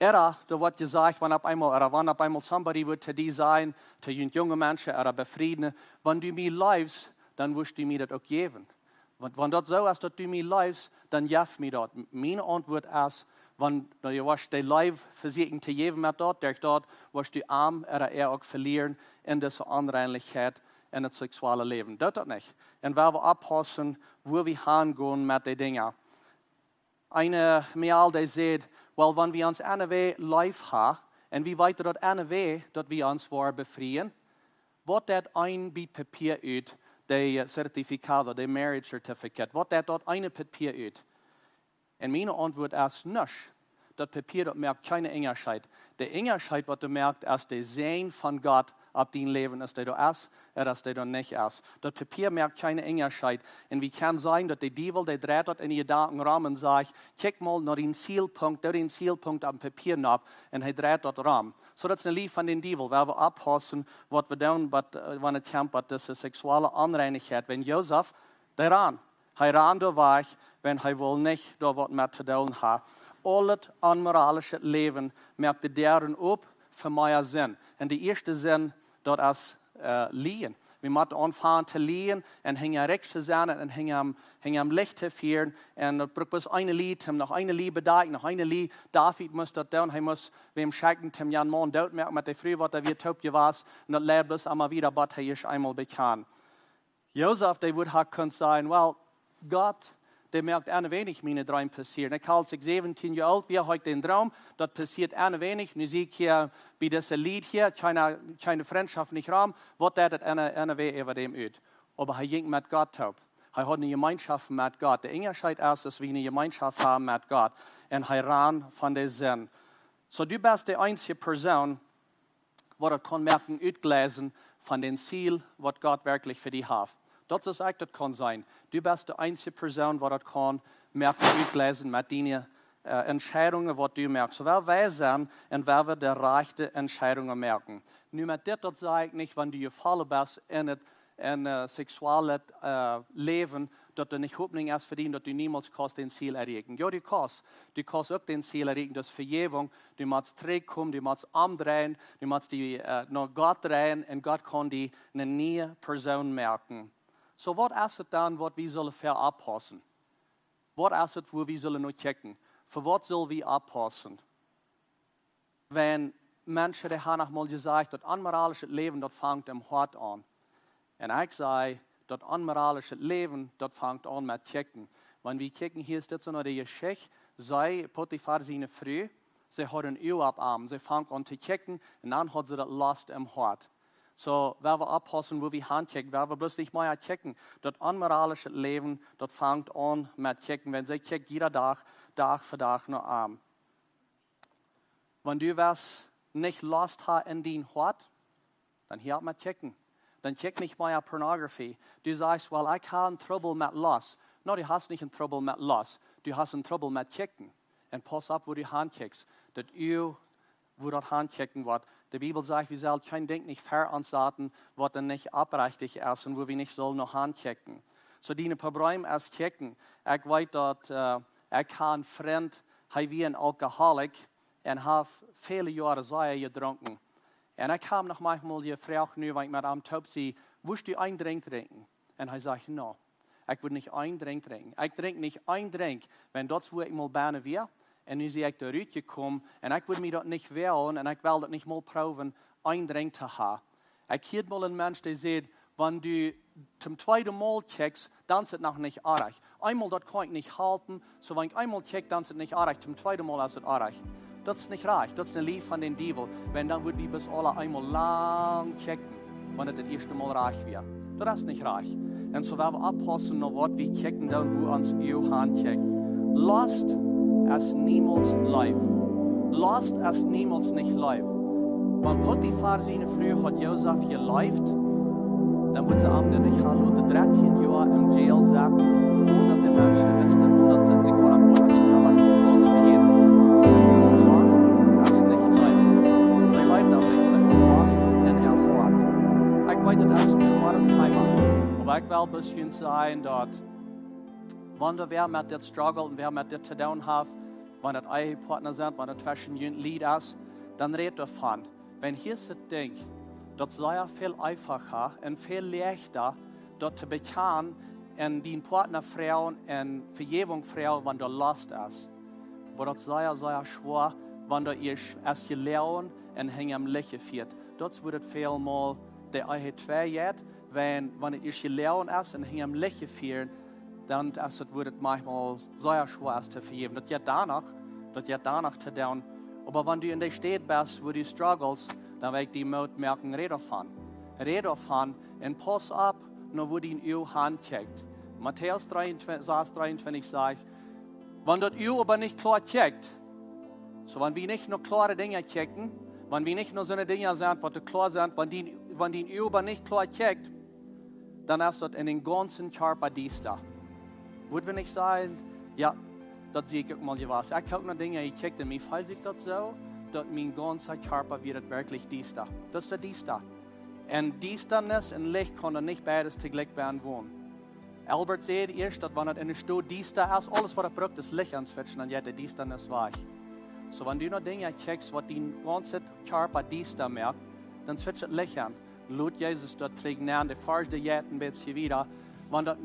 Ooda, doa woat jesajcht, wan opp eemol, ooda wan opp eemol somebody wudd to die sajen, to junt junge Menschen, ooda befriedne, wan du mie leefst, dan wurscht du mie daut uk jäwen. Wan, wan daut soo es, daut du mie leefst, dan jeff mie daut. Miene Auntwuat es, wan, no, du woascht de Leew vesieekjen to jäwen met daut, derch daut woascht du am ooda äa uk velieren en dise Onreinichkjeit en daut seksuelle Läwen. Doot daut nich. Un wie wellen oppaussen, wua wie hangonen met de Dinja. Een, äh, Mejal, dee säd, well, wan wie ons eenawäajen leef haben, un wie weeten daut eenawäajen, daut wie ons woaren befrieen, waut deit een Bät Papia ut, de, äh, Certificado, de Marriage Certificate, waut deit daut eene Papia ut? Un miene Auntwuat es nuscht. Daut Papia, daut moakt kjeenen Unjascheet. De Unjascheet, waut doa moakt, es de Säajen von Gott opp dien Läwen, aus dee doa es, ooda aus dee doa nich es. Daut Papia moakt kjeenen Unjascheet. Un wie kjennen sajen, daut de Diewel, dee dreit daut en de Jedanken rom un sajcht, kjikj mol no dän Zielpunkt, doo dän Zielpunkt opp een Papia nopp, un hee dreit daut rom. Soo, daut es eene Lia von dän Diewel, wie wellen oppaussen, waut wie doonen, waut, äh, wan et kjemt, waut dise seksuelle Onreinichkjeit, wan Josef, dee rand. Hee rand doa wajch, wan hee wull nich doa waut met to doonen haben. Aul daut onmoralische Läwen moakt de Däaren op fa mea Sind. Un de ieeschte Sind, daut es, äh, lieen. Wie motten aunfangen to lieren un hinja rikj to sennen un hinja, hinja Licht to fieren. Un daut brukt bloos eene Lia, am noch eene Lia bedakjen, noch eene Lia. David must daut doonen. Hee must wäm schekjen, am jan Maun doot moaken met de Fru, waut hee wia toop jewast. Un daut leid bloos emma wieda, bat hee sikj eemol bekjand. Josef, dee wudd ha kunt sajen: "Well, Gott, dee moakt een weinich miene Dreem passieren. Ekj, aus ekj säwentieen Joa oolt wia, haud ekj dän Droom, daut passieet een weinich. Nu sie ekj hia bie dise Lied hia, kjeene, kjeene Frintschoft nich rom. Waut deit daut een, een Wajch äwa däm ut?" Oba hee jinkj met Gott toop. Hee haud eene Jemeenschoft met Gott. De Unjascheet es, daut wie eene Jemeenschoft haben met Gott. Un hee rand von de Sind. Soo, du best de eensje Persoon, waut daut kaun moaken utjleisen von dän Ziel, waut Gott werkjlich fa die haft. Daut es uk, daut kaun sennen. Du best de eensje Persoon, waut daut kaun moaken utjleisen met diene, äh, Entscheidungen, waut du moakst. Soo woa wie sennen un woa wie de rajchte Entscheidungen moaken. Nu, met dit, daut saj ekj nich, wan du jefollen best en daut, en, äh, seksuellet, äh, Läwen, daut doa nich Hopninj es fa die, daut du niemols kaust dän Ziel erreichen. Jo, du kaust. Du kaust uk dän Ziel erreichen, daut es Vejäwunk. Du motst trigjkomen, du motst omdreien, du motst die, äh, no Gott dreien un Gott kaun die eene niee Persoon moaken. Soo, waut es daut dan, waut wie sellen fa oppaussen? Waut es daut, wua wie sellen no kjikjen? Fa waut sell wie oppaussen? Wan Menschen, dee haben noch mol jesajcht, daut onmoralischet Läwen, daut fangt em Hoat aun. Un ekj saj, daut onmoralischet Läwen, daut fangt aun met kjikjen. Wan wie kjikjen, hia es dit soo no de Jeschicht, see, Potifar siene Fru, see haud een Uag opp am, see funk aun to kjikjen, un dan haud see daut Lost em Hoat. Soo, woa wie oppaussen, wua wie han kjikjen, woa wie bloos nich mea kjikjen. Daut onmoralischet Läwen, daut fangt aun met kjikjen, wan see kjikjt jieda Dach, Dach fa Dach no am. Wan du woascht nich Lost haben en dien Hoat, dan hia opp met kjikjen. Dan kjikj nich mea Pornografie. Du sajchst: "Well, ekj hab een Trubbel met Lost." No, du hast nich een Trubbel met Lost. Du hast een Trubbel met kjikjen. Un pauss opp, wua du han kjikjst. Daut Uag, wua daut han kjikjen woat. De Bibel sajcht, wie sellen kjeen Dinkj nich ver ons saten, waut dan nich oprechtich es un wua wie nich sellen no han kjikjen. Soo, dien Problem es kjikjen. Ekj weet daut, äh, ekj hab een Frint, hee wia een Alkoholik un haft väle Joaren sea jedrunken. Un ekj hab am noch maunchmol jefroacht, nu wan ekj met am toop sie: "Wurscht du een Drinkj drinkjen?" Un hee sajcht: "No, ekj wudd nich een Drinkj drinkjen. Ekj drinkj nich een Drinkj, wan daut es wua ekj mol bennen wia. Un nu sie ekj doa rutjekomen un ekj wudd mie daut nich woagen un ekj well daut nich mol proowen, een Drinkj to haben." Ekj hieed mol een Mensch, dee säd: "Wan du tom tweeden Mol kjikjst, dan es daut noch nich oajch. Eemol, daut kaun ekj nich halpen, soo wan ekj eemol kjikj, dan es daut nich oajch. Tom tweeden Mol es daut oajch." Daut es nich rajcht, daut es eene Lia von dän Diewel. Wan dan wudd wie bloos aule eemol lang kjikjen, wan daut daut ieeschte Mol rajcht wia. Daut es nich rajcht. Un soo woa wie oppaussen, no waut wie kjikjen doonen, wua ons Uag han kjikjt. Lost es niemols leef. Lost es niemols nich leef. Wan Potifar siene Fru haud Josef jeleeft, dan wudd see am nich han loten dartieen Joa em Jail setten, onen daut de Menschen wisten, onen daut see sikj woaren woaren nich haben, ons vejäwen. Lost es nich leef. See leeft uk nich, see haud Lost en äa Hoat. Ekj weet, daut es een schwoaret Thema. Oba ekj well bloos sajen, daut wan wäa met dit struggelt un wäa met dit to doonen haft, wan daut Ehepartner sent, wan daut tweschen junt Lied es, dan rät doavon. Wan hia es daut Dinkj, daut es sea väl eefacha un väl leichta, daut to bekjanen un dien Partner froagen un Vejäwunk froagen, wan doa Lost es. Oba daut es sea, sea schwoa, wan doa ieescht es jeloagen un hinjam Licht jefieet. Daut es wua daut väl mol de Ehe twei jeit, wan, wan et ieescht jeloagen es un hinjam Licht jefieet, dan es et, wudd et maunchmol sea schwoa es to vejäwen. Daut jeit doano, daut jeit doano to doonen. Oba wan du en dee Städ best, wua du struggles, dan well ekj die Moot moaken, rät doavon. Rät doavon un pauss opp, no wua dien Uag han kjikjt. Matäus dree, sas dreeuntwintich sajcht: "Wan daut Uag oba nich kloa kjikjt", soo, wan wie nich no kloare Dinja kjikjen, wan wie nich no soone Dinja sent, waut doa kloa sent, wan dien, wan dien Uag oba nich kloa kjikjt, dan es daut en dän gaunzen Kjarpa diesta. Wudd wie nich sajen: "Jo, daut sie ekj uk mol jewast. Ekj hab uk no Dinja jekjikjt un mie felt sikj daut soo, daut mien gaunza Kjarpa woat werkjlich diesta." Daut es daut diesta. Un Diestanis un Licht kaun doa nich beides toojlikj bennen wonen. Albert säd ieescht, daut wan et en de Stow diesta es, aules waut et brukt es Licht aun switchen, dan jeit de Diestanis wajch. Soo, wan du no Dinja kjikjst, waut dien gaunzet Kjarpa diesta moakt, dan switch daut Licht aun. Lot Jesus doa trigj nenn, de Varsch, dee jeit een bät wieda. Wan daut,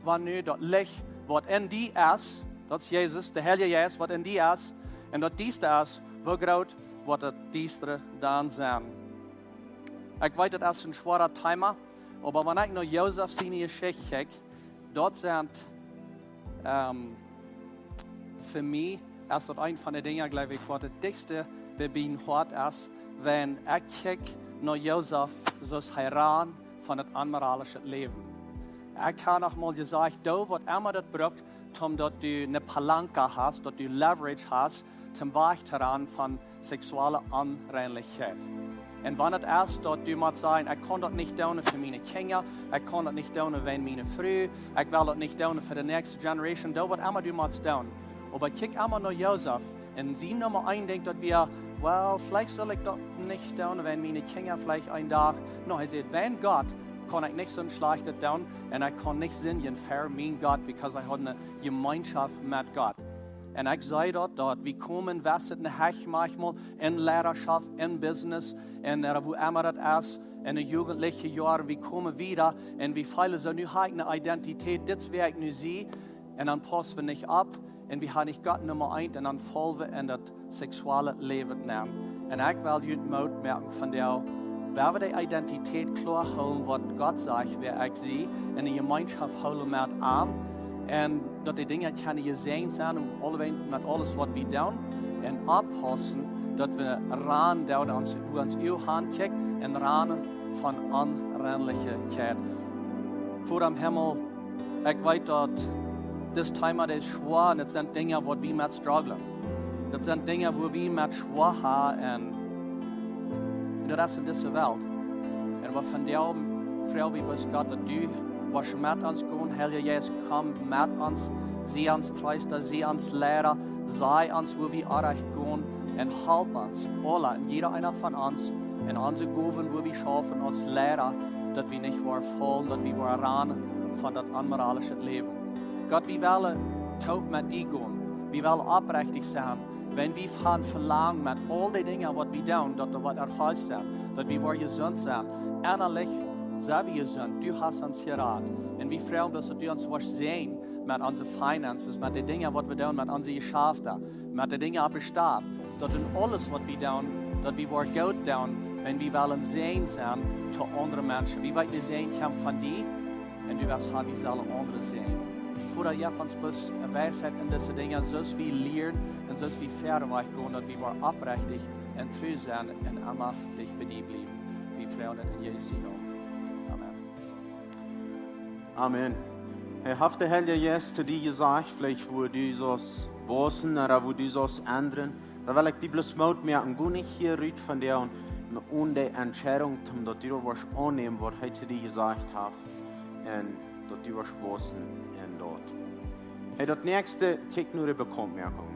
wan nu daut Licht, waut en die es, daut es Jesus, de Heilje Jeist, waut en die es, un daut Diestre es, woo groot woat daut Diestre dan sennen? Ekj weet, daut es een schwoaret Thema, oba wan ekj no Josef siene Jeschicht kjikj, daut sent, ähm, fa mie es daut eent von de Dinja, jleew ekj, waut daut dichtste bie mien Hoat es, wan ekj kjikj no Josef, soo aus hee rand von daut onmoralische Läwen. Ekj hab noch mol jesajcht, doo waut emma daut brukt, om daut du eene Palanca hast, daut du Leverage hast, toom wajch to rannen von seksuelle Onreinlichkjeit. Un wan et es daut du motst sajen, ekj kaun daut nich doonen fa miene Kjinja, ekj kaun daut nich doonen fa miene Fru, ekj well daut nich doonen fa de näakjste Generation, doo waut emma du motst doonen. Oba kjikj emma no Josef. Un sien Numma eent denkjt daut wia, well, veleicht saul ekj daut nich doonen fa miene Kjinja, veleicht een Dach. No, hee sajcht, wan Gott kaun ekj nich soont Schlajchtet doonen, un ekj kaun nich sindjen ver mien Gott, because ekj haud eene Jemeenschoft met Gott. Un ekj see daut, daut wie komen, wie sent en Hecht manchmol, en Lierarschoft, en Business, en, äh, wua emma daut es, en de jugendliche Joaren, wie komen wieda, un wie feelen soo, nu hab ekj eene Identität, dit es wäa ekj nu sie, un dan paussen wie nich opp, un wie haben nich Gott Numma eent, un dan faulen wie en daut seksuelle Läwen nenn. Un ekj well junt Moot moaken von dee, wan wie de Identität kloa hoolen, waut Gott sajcht, wäa ekj sie, en de Jemeenschoft hoolen met am, un daut de Dinja kjennen jesäajent sennen, un aulawäajen met aules waut wie doonen, un oppaussen, daut wie rannen doonen, ons, wua ons Uag hankjikjt, un rannen von Onreinlichkjeit. Voda em Himmel, ekj weet daut dit Thema, daut es schwoa, un daut sent Dinja waut wie met strugglen. Daut sent Dinja wua wie met schwoa haben, un, un daut es en dise Welt. Un waut von dee froag wie bloos Gott, daut du woascht met ons gonen, Heilja Jeist, komm met ons, sie ons Treesta, sie ons Liera, saj ons wua wie orrajcht gonen, un halp ons, aula, un jieda eena von ons, en onse Gowen, wua wie schaufen aus Liera, daut wie nich woaren faulen, daut wie woaren rannen von daut onmoralische Läwen. Gott, wie wellen toop met die gonen. Wie wellen oprechtich sennen. Wan wie von velangen met aul dee Dinja waut wie doonen, daut doa waut Erfolg sent, daut wie woaren jesunt sennen. Ennalich sent wie jesunt. Du hast ons jerat. Un wie froagen bloos, daut du ons woascht säajnen met onse Finances, met dee Dinja waut wie doonen, met onse Jeschafta, met dee Dinja opp de Stap, daut en aules waut wie doonen, daut wie woaren goot doonen, wan wie wellen Säajen sennen to aundre Menschen. Wie weeten, de Säajen kjemt von die, un du woascht haben, wie sellen aundre säajnen. Voda, jeff ons bloos Weisheit en dise Dinja, soo aus wie lieren un soo aus wie wieda wajch gonen, daut wie woaren oprechtich un tru sennen un emma dicht bie die bliewen. Wie froagen daut en Jesus sienen Nomen. Amen. Amen. Hey, haft de Heilja Jeist to die jesajcht, veleicht wua du saust wausen ooda wua du saust endren? Dan well ekj die bloos Moot moaken, go nich hia rut von dee un, un de Entscheidunk, om daut du daut woascht aunnämen, waut hee to die jesajcht haft, un daut du woascht wausen en daut. Hey, daut näakjste, kjikj no de Bekauntmoakunk.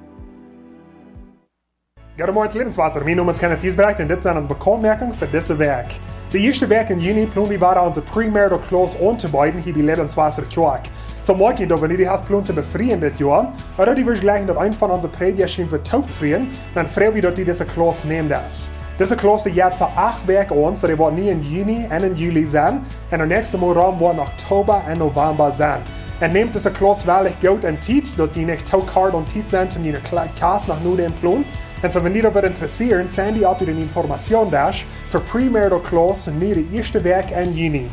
Goodemorjen, Lebenswasser. Mien Nomen es Kenneth Giesbrecht un dit sent onse Bekauntmoakungen fa dise Wäakj. De ieeschte Wäakj en Juni plon wie wada onse Premarital Class auntobeeden hia bie Lebenswasser Kjoakj. Soo moakj jie daut, wan du hast plon to befrieen dit Joa, ooda du wurscht jleichen daut eent von onse Prädja schienen fa toop träden, dan froag wie daut du dise Class nämen deist. Dise Class, dee jeit fa acht Wäakj aun, soo dee woat nu en Juni un en Juli sennen, un de näakjste Mol rom woat en Oktoba un Novemba sennen. Un nämt dise Class werkjlich goot en Tiet, daut jie nich too kort aun Tiet sent, om june Kla-, Kjast noch no to plonen. Un soo, wan die daut wudd interessieren, sign die opp fa de Informationsdesk fa Premarital Class nu de ieeschte Wäakj en Juni.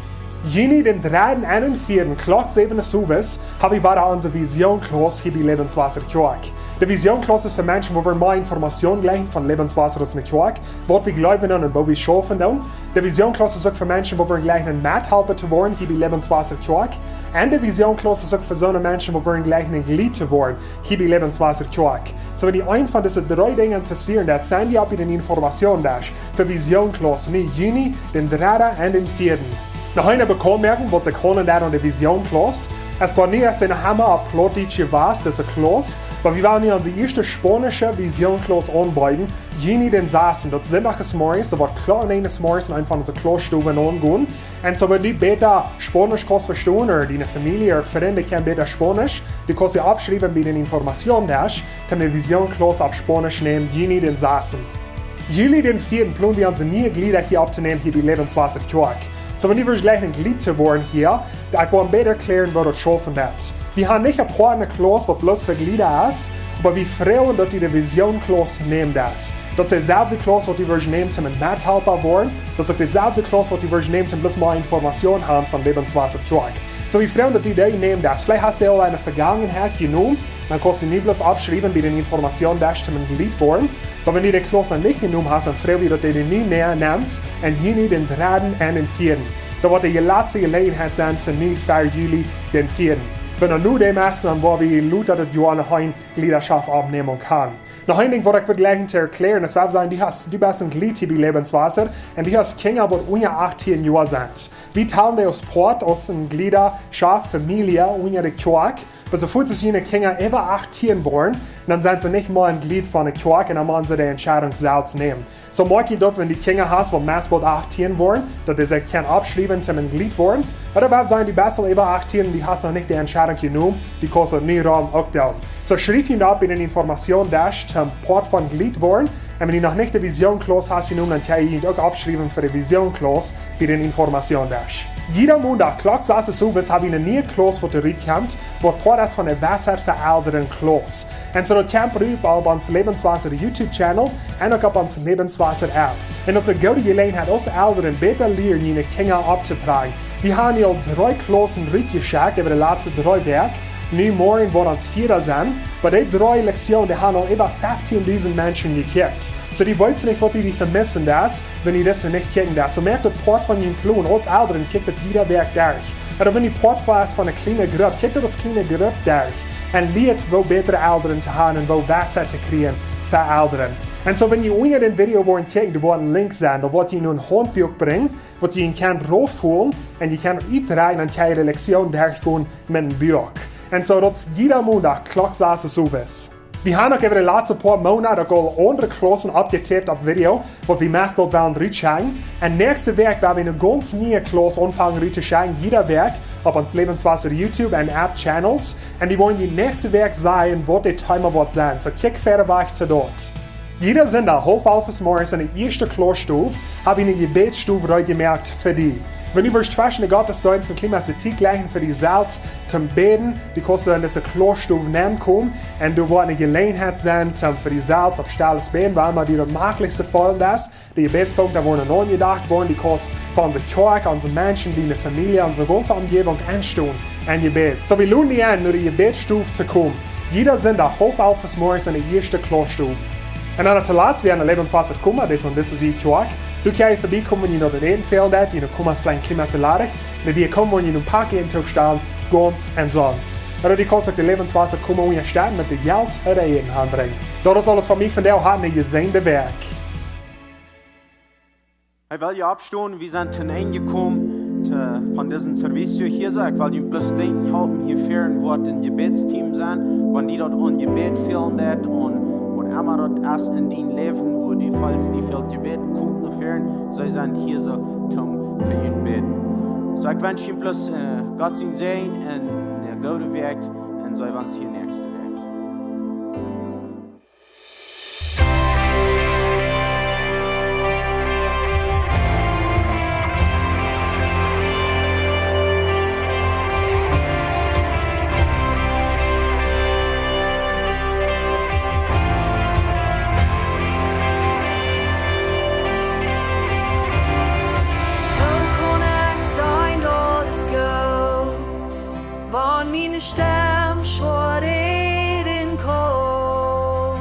Juni dän dredden un dän vieeden, Klock säwen Uhr owes, hab wie wada onse Vision Class hia bie Lebenswasser Kjoakj. De Vision Class es fa Menschen, wua wie mea Information jleichen von Lebenswasser aus ne Kjoakj, waut wie jleewen un woo wie schaufen doonen. De Vision Class es uk fa Menschen, wua wie jleichen Methalpa to woaren hia bie Lebenswasser Kjoakj. Un de Vision Class es uk fa soone Menschen, wua wie jleichen een Jlied to woaren hia bie Lebenswasser Kjoakj. Soo, wan die eent von dise dree Dinja interessieren, dan sign die opp fa de Informationsdesk fa Vision Class nu Juni, dän dredden un dän vieeden. Noch eene Bekauntmoakunk, waut sikj haundelt aun de Vision Class. Aus bie nu es noch emma opp Plautdietsch jewast, dise Class, oba wie woaren nu onse ieeschte spaunische Vision Class aunbeeden, Juni dän sassten. Daut es Sindach zemorjes, daut woat Klock näajen zemorjes en eent von onse Classstowen aungonen. Un soo, wan du bäta Spaunisch kaust vestonen, ooda diene Famielje ooda Frind kjennen bäta Spaunisch, du kaust die oppschriewen bie de Informationsdesk, toom de Vision Class opp Spaunisch nämen, Juni dän sassten. Juli dän vieeden plonen wie onse niee Jlieda hia opptonämen hia bie Lebenswasser Kjoakj. Soo, wan du wudst jleichen een Jlied to woaren hia, dan ekj woa bäta erkjläaren, woo daut schaufen woat. Wie haben nich een apoate Klauss, waut bloos fa Jlieda es, oba wie froagen, daut du de Vision Klauss nämen deist. Daut es deeselwje Klauss, waut du wudst nämen, om een Methalpa woaren. Daut es uk deeselwje Klauss, waut du wudst nämen, om bloos mol Information haben von Lebenswasser Kjoakj. Soo, wie froagen, daut du dee nämen deist. Veleicht hast du aul eene Vegangenheit jenomen, dan kaust du nu bloos aufschriewen, bie dän Information Desk, om een Jlied woaren. Oba wan du de Klauss nich jenomen hast, dan froagen wie, daut du dee nu nämen deist, en Juni dän dredden en dän vieeden. Daut woat de latste Jeläajenheit sennen fa nu, fa Juli dän vieeden. Wan du nu dee machst, dan woa wie lota daut Joa noch eene Jliedaschoft oppnämen kjennen. Noch een Dinkj, waut ekj well jleichen to erkjläaren, es, wie sajen, du hast, du best een Jlied hia bie Lebenswasser, en du hast Kjinja, waut unja achtieen Joa sent. Wie talen dee aus Poat, aus eene Jliedaschoft, Famielje, unja de Kjoakj. Oba soo foot aus june Kjinja äwa achtieen woaren, dan sent see nich mea een Jlied von de Kjoakj, en dan motten see de Entscheidunk selfst nämen. Soo moak jie daut, wan du Kjinja hast, waut meist boolt achtieen woaren, daut dee sikj kjennen aufschriewen, om een Jlied woaren. Oba wie sajen, du best aul äwa achtieen, du hast noch nich de Entscheidunk jenomen, du kaust daut nu rom uk doonen. Soo, schriew die opp bie dän Information Desk, om Poat von Jlied woaren. En wan du noch nich de Vision Klauss hast jenomen, dan kaust du die uk aufschriewen fa de Vision Klauss bie dän Information Desk. Jieda Mondach, Klock sas Owes, hab wie eene niee Klauss, waut rut kjemt, waut Poat es von de Weisheit fa Elren Klauss. En soo daut kjemt rut opp ons Lebenswasser YouTube Channel en uk opp ons Lebenswasser App. En daut es eene goode Jeläajenheit, aus Elren bäta lieren, june Kjinja opptopräajen. Wie haben nu aul dree Klaussen rutjeschekjt äwa de latste dree Wäakj. Nu morjen woat ons vieede sennen. Bie dee dree Lektionen, dee haben aul äwa feftieen dusent Menschen jekjikjt. Soo, du weetst nich, waut du die vemissen deist, wan du dise nich kjikjen deist. Soo, moak daut Poat von dien Plon, aus Elren, kjikj daut jieda Wäakj derch. Oba wan du Poat best von eene kjliene Grupp, kjikj daut aus kjliene Grupp derch. En lia, woo bäta Elren to haben en woo Weisheit to kjrieen fa Elren. En soo, wan du unja dän Video woascht kjikjen, doa woat een Link sennen, doa woat die een Haundbuak brinjen, waut du kaust raufholen en du kaust utdreien, dan kaust du de Lektion derchgonen met een Buak. En soo daut es jieda Mondach, Klock sas Owes. Wie haben uk äwa de latste poa Moonaten uk aul aundre Klaussen oppjetapet opp Video, waut wie meist boolt woaren rutschekjen. En näakjste Wäakj woa wie eene gaunz niee Klauss aunfangen ruttoschekjen, jieda Wäakj opp ons Lebenswasser YouTube en App Channels. En wie woaren die näakjste Wäakj sajen, waut daut Thema woat sennen. Soo, kjikj wieda wajch to daut. Jieda Sindach, haulf alf morjes en de ieeschte Klaussstow, hab wie eene Jebädsstow reed jemoakt fa die. Wan du wudst tweschen de Gottesdeenst een kjlien bät Tiet jleichen fa die selfst to bäden, du kaust en dise Klaussstow nenkomen, en doa woat eene Jeläajenheit sennen, om fa die selfst opp stillet Bäden, wua emma die daut mäakjlichste feelen deist. De Jebädspunkten, dee woaren aunjedocht woaren, du kaust fa onse Kjoakj, onse Menschen, diene Famielje, onse gaunze Omjäwunk enstonen en Jebäd. Soo, wie loden die en, no de Jebädsstow to komen. Jieda Sindach, haulf alf morjes en de ieeschte Klaussstow. En dan toolatst, wie haben Lebenswasser Kumma, dee es aun dise Sied Kjoakj. Du kaust verbiekomen, wan die daut Äten fält, daut du kaust veleicht een kjlien bät ladich. En dee komen, wan du een Paket en Tog stalen, gaunz omsonst. Oda du kaust uk de Lebenswasser Kumma unjastetten met de Jelt oda Äten aunbrinjen. Daut es aules von mie vondoag, hab eene jesäajende Wäakj. Hey, well jie oppstonen, wie sent toom Enj jekomen, to, von disen Service hia. Soo, ekj well junt bloos denkjen halpen, hia väaren woat een Jebädsteam sennen, wan die daut aun Jebäd fälen deit, aun waut emma daut es en dien Läwen, wua du feelst, die fält Jebäd, komt no väaren, see sent hia soo toom fa junt bäden. Soo, ekj wensch junt bloos, äh, Gott sien Säajen en eene goode Wäakj, en see wensch hia näakjste Wäakj. Woo kaun ekj sajen daut es goot, wan miene Stemm schwoa räden kaun?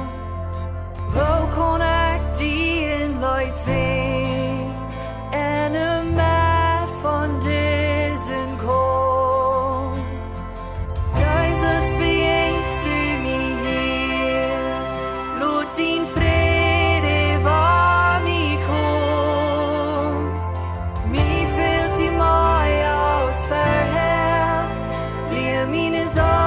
Woo kaun ekj die een Leet sinjen en de Medd von disen Kaump? Jesus, bejäajnst du mie hia, lot dien Fräd äwa mie komen. Mie fält die mea aus verhäa, lia miene Sorj